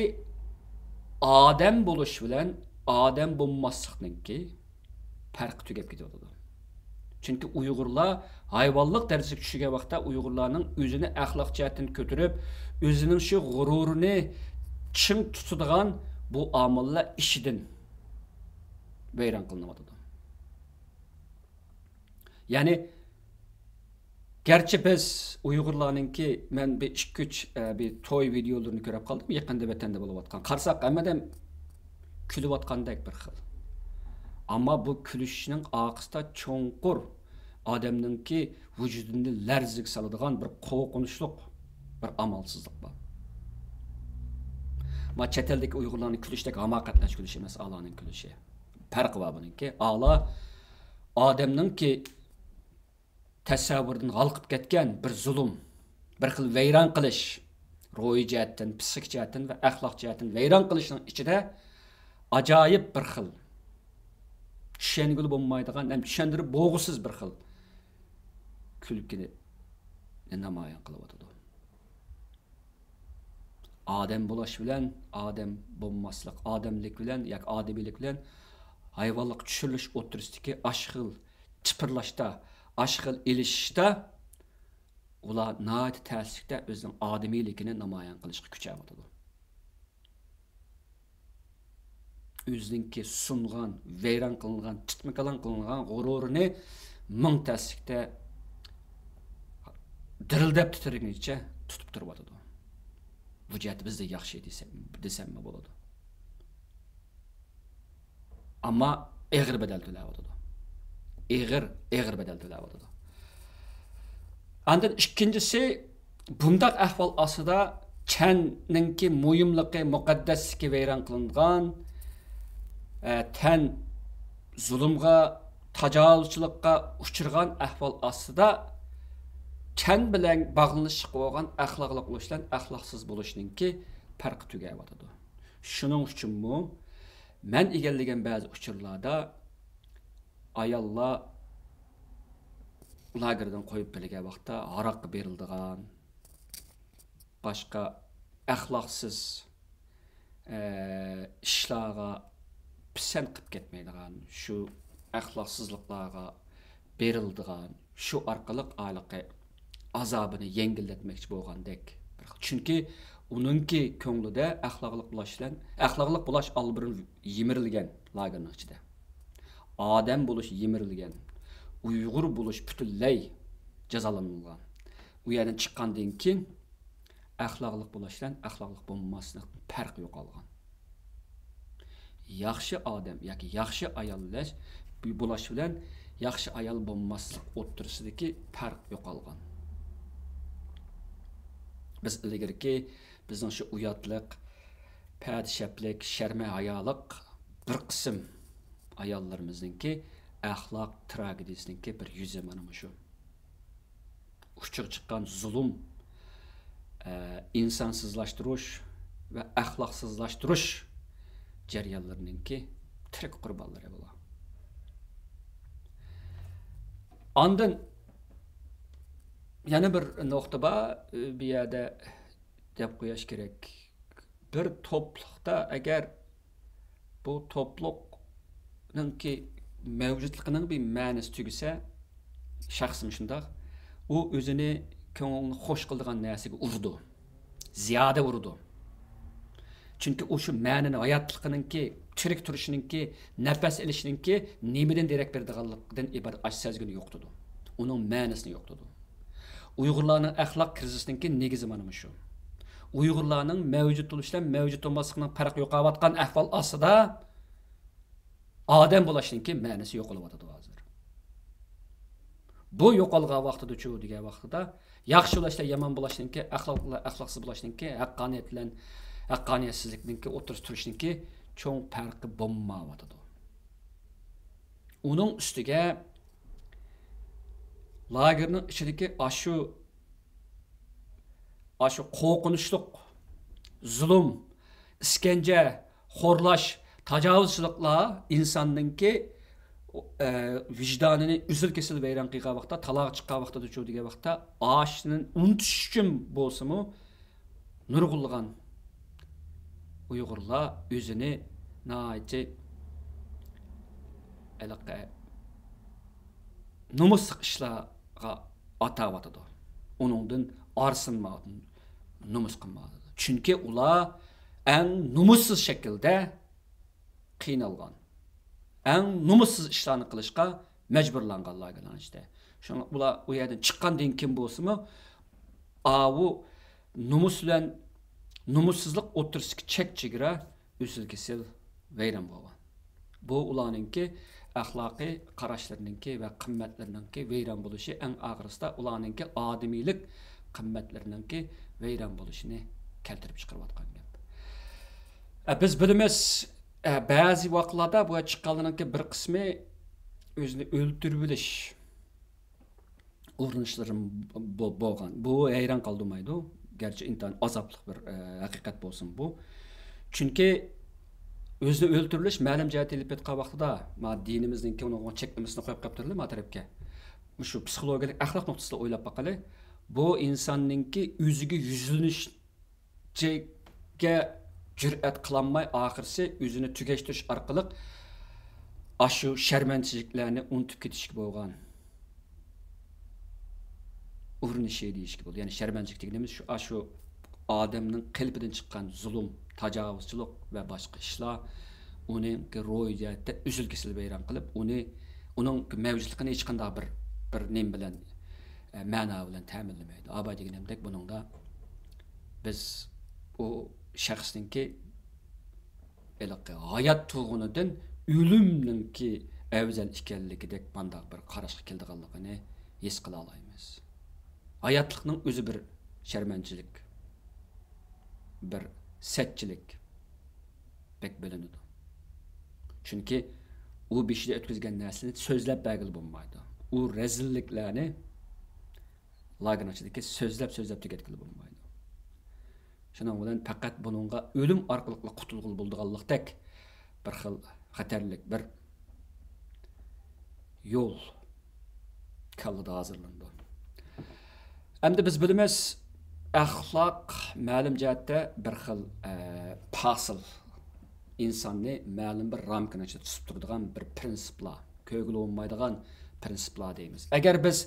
ئادەم بولۇش بىلەن ئادەم بولماسلىقنىڭكى پەرقى تۈگەپ كېتىۋاتىدۇ. چۈنكى ئۇيغۇرلار ھايۋانلىق دەرىجىسىگە چۈشكەن ۋاقىتتا ئۇيغۇرلارنىڭ ئۆزىنى ئەخلاق جەھەتتىن كۆتۈرۈپ، ئۆزىنىڭ شۇ غۇرۇرىنى چىڭ تۇتىدىغان بۇ ئامىللار ئىچىدىن ۋەيران قىلىنىۋاتىدۇ. يەنى، گەرچە بىز ئۇيغۇرلارنىڭكى، مەن بىر ئىككى، ئۈچ، ئە، بىر توي ۋىدىيولىرىنى كۆرۈپ قالدىم، يېقىندا ۋەتەندە بولۇۋاتقان. قارىساق، ھەممە ئادەم كۈلۈۋاتقاندەك بىر خىل. ئەمما بۇ كۈلۈشنىڭ ئارقىسىدا چوڭقۇر ئادەمنىڭكى ۋۇجۇدىنى لەرزىگە سالىدىغان بىر قورقۇنچلۇق بىر ئامالسىزلىق بار. ما چەت ئەلدىكى ئۇيغۇرلارنىڭ كۈلۈشىدەك ھاماقەتلەنچ كۈلۈش ئەمەس ئالارنىڭ كۈلۈشى. پەرقى بار بۇنىڭكى. ئالا ئادەمنىڭكى تەسەۋۋۇردىن ھالقىپ كەتكەن بىر زۇلۇم، بىر خىل ۋەيران قىلىش، روھىي جەھەتتىن، پسىخىك جەھەتتىن ۋە ئەخلاق جەھەتتىن ۋەيران قىلىشنىڭ ئىچىدە ئاجايىپ بىر خىل چۈشەنگىلى بولمايدىغان ھەم چۈشەندۈرۈپ بولغۇسىز بىر خىل كۈلكىنى نامايان قىلىۋاتىدۇ. ئادەم بولۇش بىلەن ئادەم بولماسلىق، ئادەملىك بىلەن ياكى ئادىمىيلىك بىلەن ھايۋانلىققا چۈشۈرۈلۈش ئوتتۇرىسىدىكى ئاشۇ خىل چىپىرلاشتا، ئاشۇ خىل ئېلىشىشتا ئۇلار ناھايىتى تەسلىكتە ئۆزىنىڭ ئادىمىيلىكىنى نامايان قىلىشقا كۈچەۋاتىدۇ. ئۆزىنىڭكى سۇنغان، ۋەيران قىلىنغان، تىتمىكالان قىلىنغان غۇرۇرىنى مىڭ تەسلىكتە دىرىلداپ تىترىگىنىچە تۇتۇپ تۇرۇۋاتىدۇ. بۇ جەھەتتە بىزدە ياخشى دېسە، دېسەممۇ بولىدۇ. ئەمما ئېغىر بەدەل تۆلەۋاتىدۇ. ئېغىر، ئېغىر بەدەل تۆلەۋاتىدۇ. ئاندىن ئىككىنچىسى، بۇنداق ئەھۋال ئاستىدا تەننىڭكى مۇھىملىقى، مۇقەددەسلىكى ۋەيران قىلىنغان، ئە، تەن زۇلۇمغا، تاجاۋۇزچىلىققا ئۇچرىغان ئەھۋال ئاستىدا تەن بىلەن باغلىنىشلىق بولغان ئەخلاقلىق بولۇش بىلەن ئەخلاقسىز بولۇشنىڭكى پەرقى تۈگەۋاتىدۇ. شۇنىڭ ئۈچۈنمۇ مەن ئىگىلىگەن بەزى ئۇچۇرلاردا ئاياللار لاگېردىن قويۇپ بېرىلگەن ۋاقىتتا ھاراققا بېرىلىدىغان، باشقا ئەخلاقسىز، ئە، ئىشلارغا پىسەنت قىلىپ كەتمەيدىغان، شۇ ئەخلاقسىزلىقلارغا بېرىلىدىغان، شۇ ئارقىلىق ھېلىقى ئازابىنى يەڭگىللەتمەكچى بولغاندەك. چۈنكى ئۇنىڭكى كۆڭلىدە ئەخلاقلىق بولاش بىلەن، ئەخلاقلىق بولاش ئاللىبۇرۇن يىمىرىلگەن لاگېرنىڭ ئىچىدە. ئادەم بولۇش يىمىرىلگەن، ئۇيغۇر بولۇش پۈتۈنلەي جازالانغان. ئۇ يەردىن چىققاندىن كېيىن ئەخلاقلىق بولاش بىلەن ئەخلاقلىق بولماسلىق پەرقى يوقالغان. ياخشى ئادەم ياكى ياخشى ئايال بىلەن، بولاش بىلەن ياخشى ئايال بولماسلىق ئوتتۇرىسىدىكى پەرق يوقالغان. بىز ئىلگىرىكى بىزنىڭ شۇ ئۇياتلىق، پەدىشەپلىك، شەرمە ھايالىق بىر قىسىم ئاياللىرىمىزنىڭكى ئەخلاق تراگېدىيىسىنىڭكى بىر يۈزى مانا مۇشۇ. ئۇچىغا چىققان زۇلۇم، ئە، ئىنسانسىزلاشتۇرۇش ۋە ئەخلاقسىزلاشتۇرۇش جەريانلىرىنىڭكى تىرىك قۇربانلىرى بۇلار. ئاندىن يەنە بىر نۇقتا بار، بۇ يەردە دەپ قويۇش كېرەك. بىر توپلۇقتا ئەگەر بۇ توپلۇقنىڭكى مەۋجۇتلۇقىنىڭ بىر مەنىسى تۈگىسە، شەخسمۇ شۇنداق، ئۇ ئۆزىنى كۆڭلىنى خوش قىلىدىغان نەرسىگە ئۇرىدۇ. زىيادە ئۇرىدۇ. چۈنكى ئۇ شۇ مەنىنى، ھاياتلىقىنىڭكى، تىرىك تۇرۇشىنىڭكى، نەپەس ئېلىشىنىڭكى نېمىدىن دېرەك بېرىدىغانلىقىدىن ئىبارەت ئاشۇ سەزگۈنى يوقىتىدۇ. ئۇنىڭ مەنىسىنى يوقىتىدۇ. ئۇيغۇرلارنىڭ ئەخلاق كىرىزىسىنىڭكى نېگىزى مانا مۇشۇ. ئۇيغۇرلارنىڭ مەۋجۇت بولۇش بىلەن مەۋجۇت بولماسلىقنىڭ پەرقى يوقاۋاتقان ئەھۋال ئاستىدا ئادەم بولۇشنىڭكى مەنىسى يوقىلىۋاتىدۇ ھازىر. بۇ يوقالغان ۋاقتىدىچۇ دېگەن ۋاقتىدا، ياخشى بولۇش بىلەن يامان بولۇشنىڭكى، ئەخلاق بىلەن ئەخلاقسىز بولۇشنىڭكى، ھەققانىيەت بىلەن ھەققانىيەتسىزلىكنىڭكى ئوتتۇرىسىدا تۇرۇشنىڭكى چوڭ پەرقى بولمايۋاتىدۇ. ئۇنىڭ ئۈستىگە لاگېرنىڭ ئىچىدىكى ئاشۇ، ئاشۇ قورقۇنچلۇق زۇلۇم، ئىسكەنجە، خورلاش، تاجاۋۇزچىلىقلار ئىنساننىڭكى، ئە، ۋىجدانىنى ئۈزۈل-كېسىل ۋەيران قىلغان ۋاقىتتا، تالاغا چىققان ۋاقتىدىچۇ دېگەن ۋاقىتتا، ئاشۇنى ئۇنتۇش ئۈچۈن بولسىمۇ، نۇرغۇنلىغان ئۇيغۇرلار ئۆزىنى ناھايىتى ھېلىقى نومۇسلۇق ئىشلارغا ئاتاۋاتىدۇ. ئۇنىڭدىن ئارسىنمايدۇ، نومۇس قىلمايدۇ. چۈنكى ئۇلار ئەڭ نومۇسسىز شەكىلدە قىينالغان، ئەڭ نومۇسسىز ئىشلارنى قىلىشقا مەجبۇرلانغان لاگېرلارنىڭ ئىچىدە. شۇڭا ئۇلار ئۇ يەردىن چىققاندىن كېيىن بولسىمۇ، ئاۋۇ نومۇس بىلەن نومۇسسىزلىق ئوتتۇرىسىدىكى چەك چېگرا ئۈزۈل-كېسىل ۋەيران بولغان. بۇ ئۇلارنىڭكى ئەخلاقىي قاراشلىرىنىڭكى ۋە قىممەتلىرىنىڭكى ۋەيران بولۇشى، ئەڭ ئاخىرىسىدا ئۇلارنىڭكى ئادىمىيلىك قىممەتلىرىنىڭكى ۋەيران بولۇشىنى كەلتۈرۈپ چىقىرىۋاتقان گەپ. ئە، بىز بىلىمىز، ئە، بەزى ۋاقىتلاردا بۇ چىققانلارنىڭكى بىر قىسمى ئۆزىنى ئۆلتۈرۈۋېلىش ئۇرۇنۇشلىرىمۇ بو-، بولغان. بۇ ھەيران قالدۇرمايدۇ. گەرچە ئىنتايىن ئازابلىق بىر، ئە، ھەقىقەت بولسىمۇ بۇ. چۈنكى ئۆزىنى ئۆلتۈرۈۋېلىش مەلۇم جەھەتتىن ئېلىپ ئېيتقان ۋاقتىدا، ما، دىنىمىزنىڭكى ئۇنىڭغا چەكلىمىسىنى قويۇپ قېپتۇرلى، ما تەرەپكە. مۇشۇ پسىخولوگىيەلىك ئەخلاق نۇقتىسىدا ئويلاپ باقايلى. بۇ ئىنساننىڭكى ئۆزىگە يۈزلىنىشكە جۈرئەت قىلالماي، ئاخىرسى ئۆزىنى تۈگەشتۈرۈش ئارقىلىق ئاشۇ شەرمەنچىلىكلەرنى ئۇنتۇپ كېتىشكە بولغان. ئۇرۇنۇشى دېيىشكە بولىدۇ. يەنى شەرمەنچىلىك دېگىنىمىز شۇ، ئاشۇ ئادەمنىڭ قېلىپىدىن چىققان زۇلۇم، تاجاۋۇزچىلىق ۋە باشقا ئىشلار ئۇنىڭكى روھىي جەھەتتە ئۈزۈل-كېسىل ۋەيران قىلىپ، ئۇنى، ئۇنىڭ مەۋجۇتلۇقىنى ھېچقانداق بىر، بىر نېمە بىلەن، ئە، مەنا بىلەن تەمىنلىمەيدۇ. ئاباي دېگىنىمدەك بۇنىڭدا بىز ئۇ شەخسنىڭكى ھېلىقى ھايات تۇرغىنىدىن ئۆلۈمنىڭكى ئەۋزەل ئىكەنلىكىدەك مانداق بىر قاراشقا كېلىدىغانلىقىنى ھېس قىلالايمىز. ھاياتلىقنىڭ ئۆزى بىر شەرمەنچىلىك، بىر سەتچىلىك بەك بىلىنىدۇ. چۈنكى ئۇ بېشىدا ئۆتكۈزگەن نەرسىنى سۆزلەپ بەرگىلى بولمايدۇ. ئۇ رەزىللىكلەرنى لاگېرنىڭ ئىچىدىكى سۆزلەپ، سۆزلەپ تۈگەتكىلى بولمايدۇ. شۇنىڭ بىلەن پەقەت بۇنىڭغا ئۆلۈم ئارقىلىقلا قۇتۇلغىلى بولىدىغانلىقتەك بىر خىل خەتەرلىك بىر يول كاللىدا ھازىرلىنىدۇ. ئەمدى بىز بىلىمىز، ئەخلاق مەلۇم جەھەتتە بىر خىل، ئە، پاسىل، ئىنساننى مەلۇم بىر رامكىنىڭ ئىچىدە تۇتۇپ تۇرىدىغان بىر پرىنسىپلار، كۆرگىلى بولمايدىغان پرىنسىپلار دەيمىز. ئەگەر بىز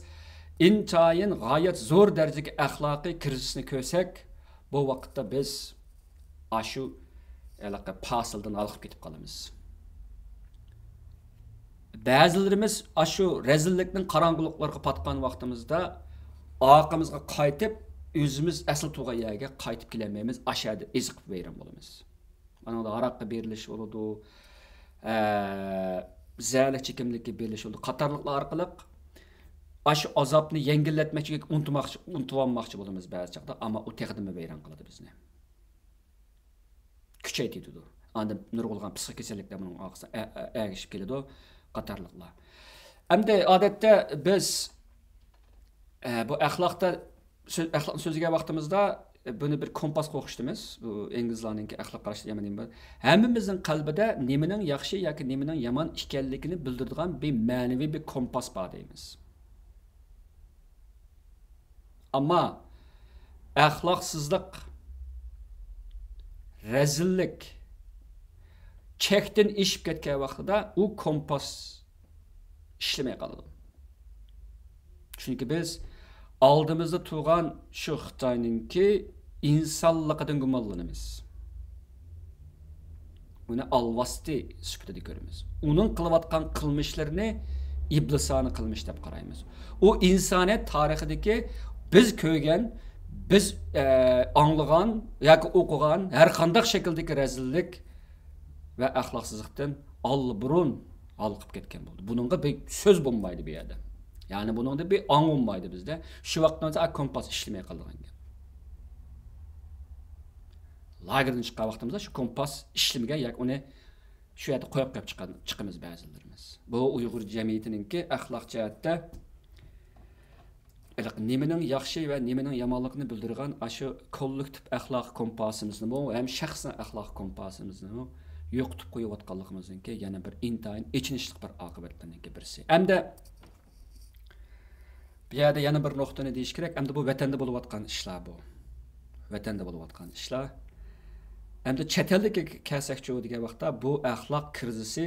ئىنتايىن غايەت زور دەرىجىدىكى ئەخلاقىي كىرىزىسنى كۆرسەك، بۇ ۋاقىتتا بىز ئاشۇ ھېلىقى پاسىلدىن ھالقىپ كېتىپ قالىمىز. بەزىلىرىمىز ئاشۇ رەزىللىكنىڭ قاراڭغۇلۇقلىرىغا پاتقان ۋاقتىمىزدا ئارقىمىزغا قايتىپ، ئۆزىمىز ئەسلى تۇرغان يەرگە قايتىپ كېلەلمەيمىز، ئاشۇ يەردە ئېزىقىپ ۋەيران بولىمىز. ئانىڭدا ھاراققا بېرىلىش بولىدۇ، ئە، زەھەرلىك چېكىملىككە بېرىلىش بولىدۇ قاتارلىقلار ئارقىلىق ئاشۇ ئازابنى يەڭگىللەتمەكچى، ئۇنتۇماقچى، ئۇنتۇۋالماقچى بولىمىز بەزى چاغدا، ئەمما ئۇ تېخىدىنمۇ ۋەيران قىلىدۇ بىزنى. كۈچەيتىدۇ. ئاندىن نۇرغۇنلىغان پسىخىك كېسەللىكلەر بۇنىڭ ئارقىسىدا ئە-، ئە-، ئەگىشىپ كېلىدۇ قاتارلىقلار. ئەمدى ئادەتتە بىز، ئە، بۇ ئەخلاقتا سۆز، ئەخلاقنى سۆزلىگەن ۋاقتىمىزدا، ئە، بۇنى بىر كومپاسقا ئوخشىتىمىز. بۇ ئىنگلىزلارنىڭكى ئەخلاق قارىشى دېگەن نېمە؟ ھەممىمىزنىڭ قەلبىدە نېمىنىڭ ياخشى ياكى نېمىنىڭ يامان ئىكەنلىكىنى بىلدۈرىدىغان بىر مەنىۋى بىر كومپاس بار دەيمىز. ئەمما ئەخلاقسىزلىق، رەزىللىك چەكتىن ئېشىپ كەتكەن ۋاقتىدا ئۇ كومپاس ئىشلىمەي قالىدۇ. چۈنكى بىز ئالدىمىزدا تۇرغان شۇ خىتاينىڭكى ئىنسانلىقىدىن گۇمانلىنىمىز. ئۇنى ئالۋاستى سۈپىتىدە كۆرىمىز. ئۇنىڭ قىلىۋاتقان قىلمىشلىرىنى ئىبلىسانە قىلمىش دەپ قارايمىز. ئۇ ئىنسانىيەت تارىخىدىكى بىز كۆرگەن، بىز، ئە، ئاڭلىغان ياكى ئوقۇغان ھەر قانداق شەكىلدىكى رەزىللىك ۋە ئەخلاقسىزلىقتىن ئاللىبۇرۇن ھالقىپ كەتكەن بولدى. بۇنىڭغا بىر سۆز بولمايدۇ بۇ يەردە. يەنى بۇنىڭدا بىر ئاڭ بولمايدۇ بىزدە. شۇ ۋاقىتتا بولسا، ئا، كومپاس ئىشلىمەي قالىدىغان گەپ. لاگېردىن چىققان ۋاقتىمىزدا شۇ كومپاس ئىشلىمىگەن ياكى ئۇنى شۇ يەردە قويۇپ قويۇپ چىققان، چىقىمىز بەزىلىرىمىز. بۇ ئۇيغۇر جەمئىيىتىنىڭكى ئەخلاق جەھەتتە ھېلىقى نېمىنىڭ ياخشى ۋە نېمىنىڭ يامانلىقىنى بىلدۈرىدىغان ئاشۇ كوللېكتىپ ئەخلاق كومپاسىمىزنىمۇ ھەم شەخسنىڭ ئەخلاق كومپاسىمىزنىمۇ يوقىتىپ قويۇۋاتقانلىقىمىزنىڭكى يەنە بىر ئىنتايىن ئېچىنىشلىق بىر ئاقىۋەتلىرىنىڭكى بىرسى. ئەمدى بۇ يەردە يەنە بىر نۇقتىنى دېيىش كېرەك. ئەمدى بۇ ۋەتەندە بولۇۋاتقان ئىشلار بۇ. ۋەتەندە بولۇۋاتقان ئىشلار. ئەمدى چەت ئەلگە كەلسەكچۇ دېگەن ۋاقىتتا، بۇ ئەخلاق كىرىزىسى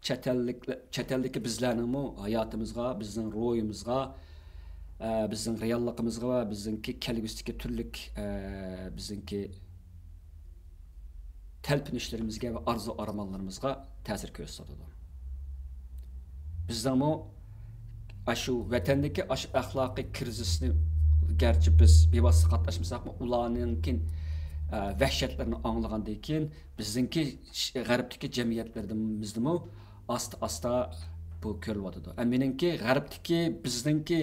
چەت ئەللىك، چەت ئەلدىكى بىزلەرنىڭمۇ ھاياتىمىزغا، بىزنىڭ روھىمىزغا، ئە، بىزنىڭ رېئاللىقىمىزغا ۋە بىزنىڭكى كەلگۈسىدىكى تۈرلۈك، ئە، بىزنىڭكى تەلپۈنۈشلىرىمىزگە ۋە ئارزۇ ئارمانلىرىمىزغا تەسىر كۆرسىتىدۇ. بىزنىڭمۇ ئاشۇ ۋەتەندىكى ئاشۇ ئەخلاقىي كىرىزىسنى گەرچە بىز بىۋاسىتە قاتناشمىساقمۇ، ئۇلارنىڭكى، ئە، ۋەھشەتلىرىنى ئاڭلىغاندىن كېيىن، بىزنىڭكى ش-، غەربتىكى جەمئىيەتلىرىمىزدىمۇ ئاستا ئاستا بۇ كۆرۈلۈۋاتىدۇ. ئە، مېنىڭكى غەربتىكى، بىزنىڭكى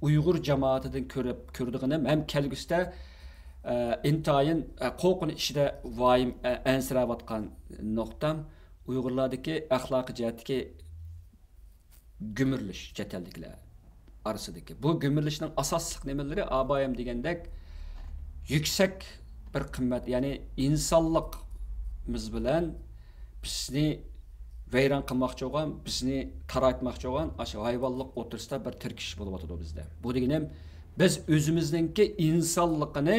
ئۇيغۇر جامائىتىدىن كۆرۈپ، كۆرىدىغىنىم ھەم كەلگۈسىدە، ئە، ئىنتايىن، ئە، قورقۇنچ ئىچىدە ۋايىم، ئە، ئەنسىرەۋاتقان نۇقتام ئۇيغۇرلاردىكى ئەخلاقىي جەھەتتىكى گۈمۈرۈلۈش، چەت ئەلدىكىلەر ئارىسىدىكى. بۇ گۈمۈرۈلۈشنىڭ ئاساسلىق نېمىلىرى؟ ئابايام دېگەندەك، يۈكسەك بىر قىممەت، يەنى ئىنسانلىقىمىز بىلەن بىزنى ۋەيران قىلماقچى بولغان، بىزنى تارايتماقچى بولغان ئاشۇ ھايۋانلىق ئوتتۇرىسىدا بىر تىركىشىش بولۇۋاتىدۇ بىزدە. بۇ دېگىنىم، بىز ئۆزىمىزنىڭكى ئىنسانلىقىنى،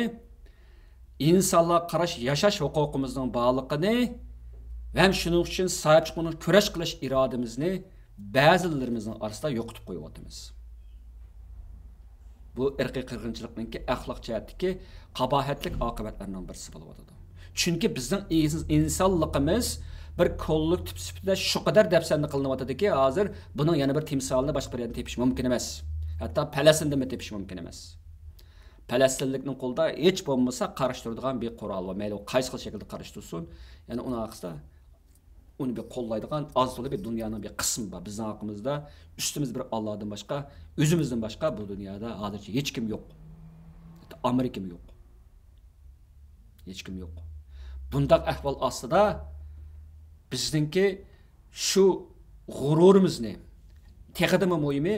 ئىنسانلارغا قاراش، ياشاش ھوقۇقىمىزنىڭ بارلىقىنى ھەم شۇنىڭ ئۈچۈن ساھىب چىقىشقا كۈرەش قىلىش ئىرادىمىزنى بەزىلىرىمىزنىڭ ئارىسىدا يوقىتىپ قويۇۋاتىمىز. بۇ ئىرقىي قىرغىنچىلىقنىڭكى ئەخلاق جەھەتتىكى قاباھەتلىك ئاقىۋەتلەرنىڭ بىرسى بولۇۋاتىدۇ. چۈنكى بىزنىڭ ئىنس-، ئىنسانلىقىمىز بىر كوللېكتىپ سۈپىتىدە شۇ قەدەر دەپسەندە قىلىنىۋاتىدۇكى، ھازىر بۇنىڭ يەنە بىر تىمسالىنى باشقا بىر يەردىن تېپىش مۇمكىن ئەمەس. ھەتتا پەلەستىندىنمۇ تېپىش مۇمكىن ئەمەس. پەلەستىنلىكنىڭ قولىدا ھېچ بولمىسا قارشى تۇرىدىغان بىر قورال بار. مەيلى ئۇ قايسى خىل شەكىلدە قارشى تۇرسۇن، يەنى ئۇنىڭ ئارقىسىدا ئۇنى بىر قوللايدىغان ئاز تولا بىر دۇنيانىڭ بىر قىسمى بار. بىزنىڭ ھەققىمىزدە ئۈستىمىزدە بىر ئاللادىن باشقا، ئۆزىمىزدىن باشقا بۇ دۇنيادا ھازىرچە ھېچكىم يوق. ھەتتا ئامېرىكىمۇ يوق. ھېچكىم يوق. بۇنداق ئەھۋال ئاستىدا بىزنىڭكى شۇ غۇرۇرىمىزنى، تېخىدىمۇ مۇھىمى،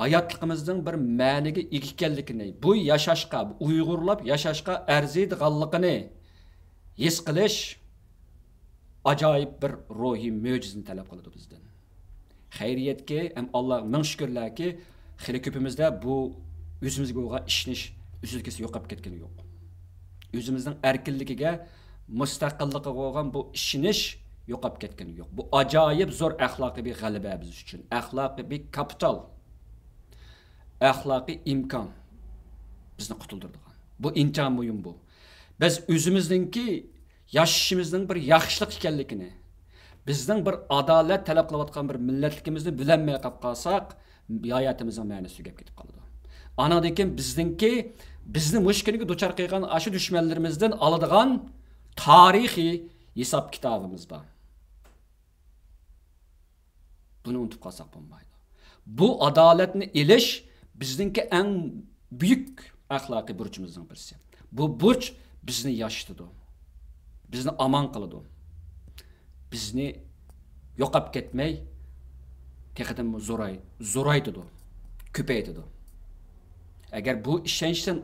ھاياتلىقىمىزنىڭ بىر مەنىگە ئىگە ئىكەنلىكىنى، بۇ ياشاشقا، ئۇيغۇرلاپ ياشاشقا ئەرزىيدىغانلىقىنى ھېس قىلىش ئاجايىپ بىر روھىي مۆجىزىنى تەلەپ قىلىدۇ بىزدىن. خەيرىيەتكى، ھەم ئاللاغا مىڭ شۈكۈرلەركى، خېلى كۆپىمىزدە بۇ ئۆزىمىزگە بولغان ئىشىنىش ئۈزۈل-كېسىل يوقاپ كەتكىنى يوق. ئۆزىمىزنىڭ ئەركىنلىكىگە، مۇستەقىللىقىغا بولغان بۇ ئىشىنىش يوقاپ كەتكىنى يوق. بۇ ئاجايىپ زور ئەخلاقىي بىر غەلىبە بىز ئۈچۈن. ئەخلاقىي بىر كاپىتال. ئەخلاقىي ئىمكان بىزنى قۇتۇلدۇرىدىغان. بۇ ئىنتايىن مۇھىم بۇ. بىز ئۆزىمىزنىڭكى ياشىشىمىزنىڭ بىر ياخشىلىق ئىكەنلىكىنى، بىزنىڭ بىر ئادالەت تەلەپ قىلىۋاتقان بىر مىللەتلىكىمىزنى بىلەلمەي قاپ قالساق، ھاياتىمىزنىڭ مەنىسى تۈگەپ كېتىپ قالىدۇ. ئانىڭدىن كېيىن بىزنىڭكى، بىزنى مۇشۇ كۈنگە دۇچار قىلغان ئاشۇ دۈشمەنلىرىمىزدىن ئالىدىغان تارىخىي ھېساب كىتابىمىز بار. بۇنى ئۇنتۇپ قالساق بولمايدۇ. بۇ ئادالەتنى ئېلىش بىزنىڭكى ئەڭ بۈيۈك ئەخلاقىي بۇرچىمىزنىڭ بىرسى. بۇ بۇرچ بىزنى ياشىتىدۇ. بىزنى ئامان قىلىدۇ. بىزنى يوقاپ كەتمەي، تېخىدىنمۇ زوراي-، زورايتىدۇ، كۆپەيتىدۇ. ئەگەر بۇ ئىشەنچتىن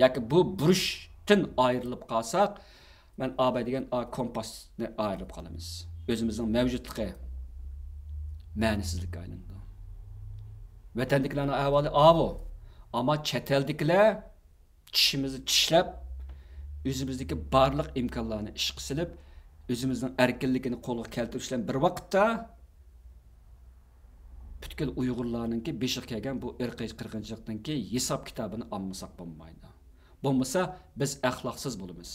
ياكى بۇ بۇرچتىن ئايرىلىپ قالساق، مەن ئاباي دېگەن ئا كومپاسنى ئايرىلىپ قالىمىز. ئۆزىمىزنىڭ مەۋجۇتلۇقى مەنىسىزلىككە ئايلىنىدۇ. ۋەتەندىكىلەرنىڭ ئەھۋالى ئاۋۇ. ئەمما چەت ئەلدىكىلەر چىشىمىزنى چىشلەپ، ئۆزىمىزدىكى بارلىق ئىمكانلارنى ئىشقا سېلىپ، ئۆزىمىزنىڭ ئەركىنلىكىنى قولغا كەلتۈرۈش بىلەن بىر ۋاقىتتا، پۈتكۈل ئۇيغۇرلارنىڭكى بېشىغا كەلگەن بۇ ئىرقىي قىرغىنچىلىقنىڭكى ھېساب كىتابىنى ئالمىساق بولمايدۇ. بولمىسا، بىز ئەخلاقسىز بولىمىز.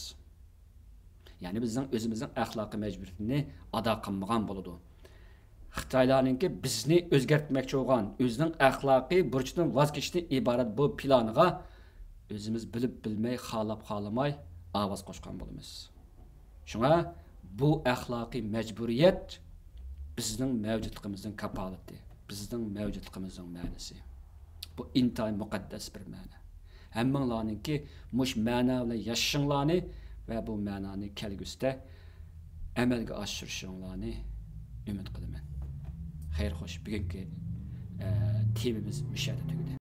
يەنى بىزنىڭ ئۆزىمىزنىڭ ئەخلاقىي مەجبۇرىيىتىنى ئادا قىلمىغان بولىدۇ. خىتايلارنىڭكى بىزنى ئۆزگەرتمەكچى بولغان، ئۆزىنىڭ ئەخلاقىي بۇرچىدىن ۋاز كېچىشتىن ئىبارەت بۇ پىلانىغا ئۆزىمىز بىلىپ بىلمەي، خالاپ خالىماي ئاۋاز قوشقان بولىمىز. شۇڭا بۇ ئەخلاقىي مەجبۇرىيەت بىزنىڭ مەۋجۇتلۇقىمىزنىڭ كاپالىتى، بىزنىڭ مەۋجۇتلۇقىمىزنىڭ مەنىسى. بۇ ئىنتايىن مۇقەددەس بىر مەنە. ھەممىڭلارنىڭكى مۇشۇ مەنا بىلەن ياشىشىڭلارنى ۋە بۇ مەنانى كەلگۈسىدە ئەمەلگە ئاشۇرۇشۇڭلارنى ئۈمىد قىلىمەن. خەير خوش، بۈگۈنكى، ئە، تېمىمىز مۇشۇ يەردە تۈگىدى.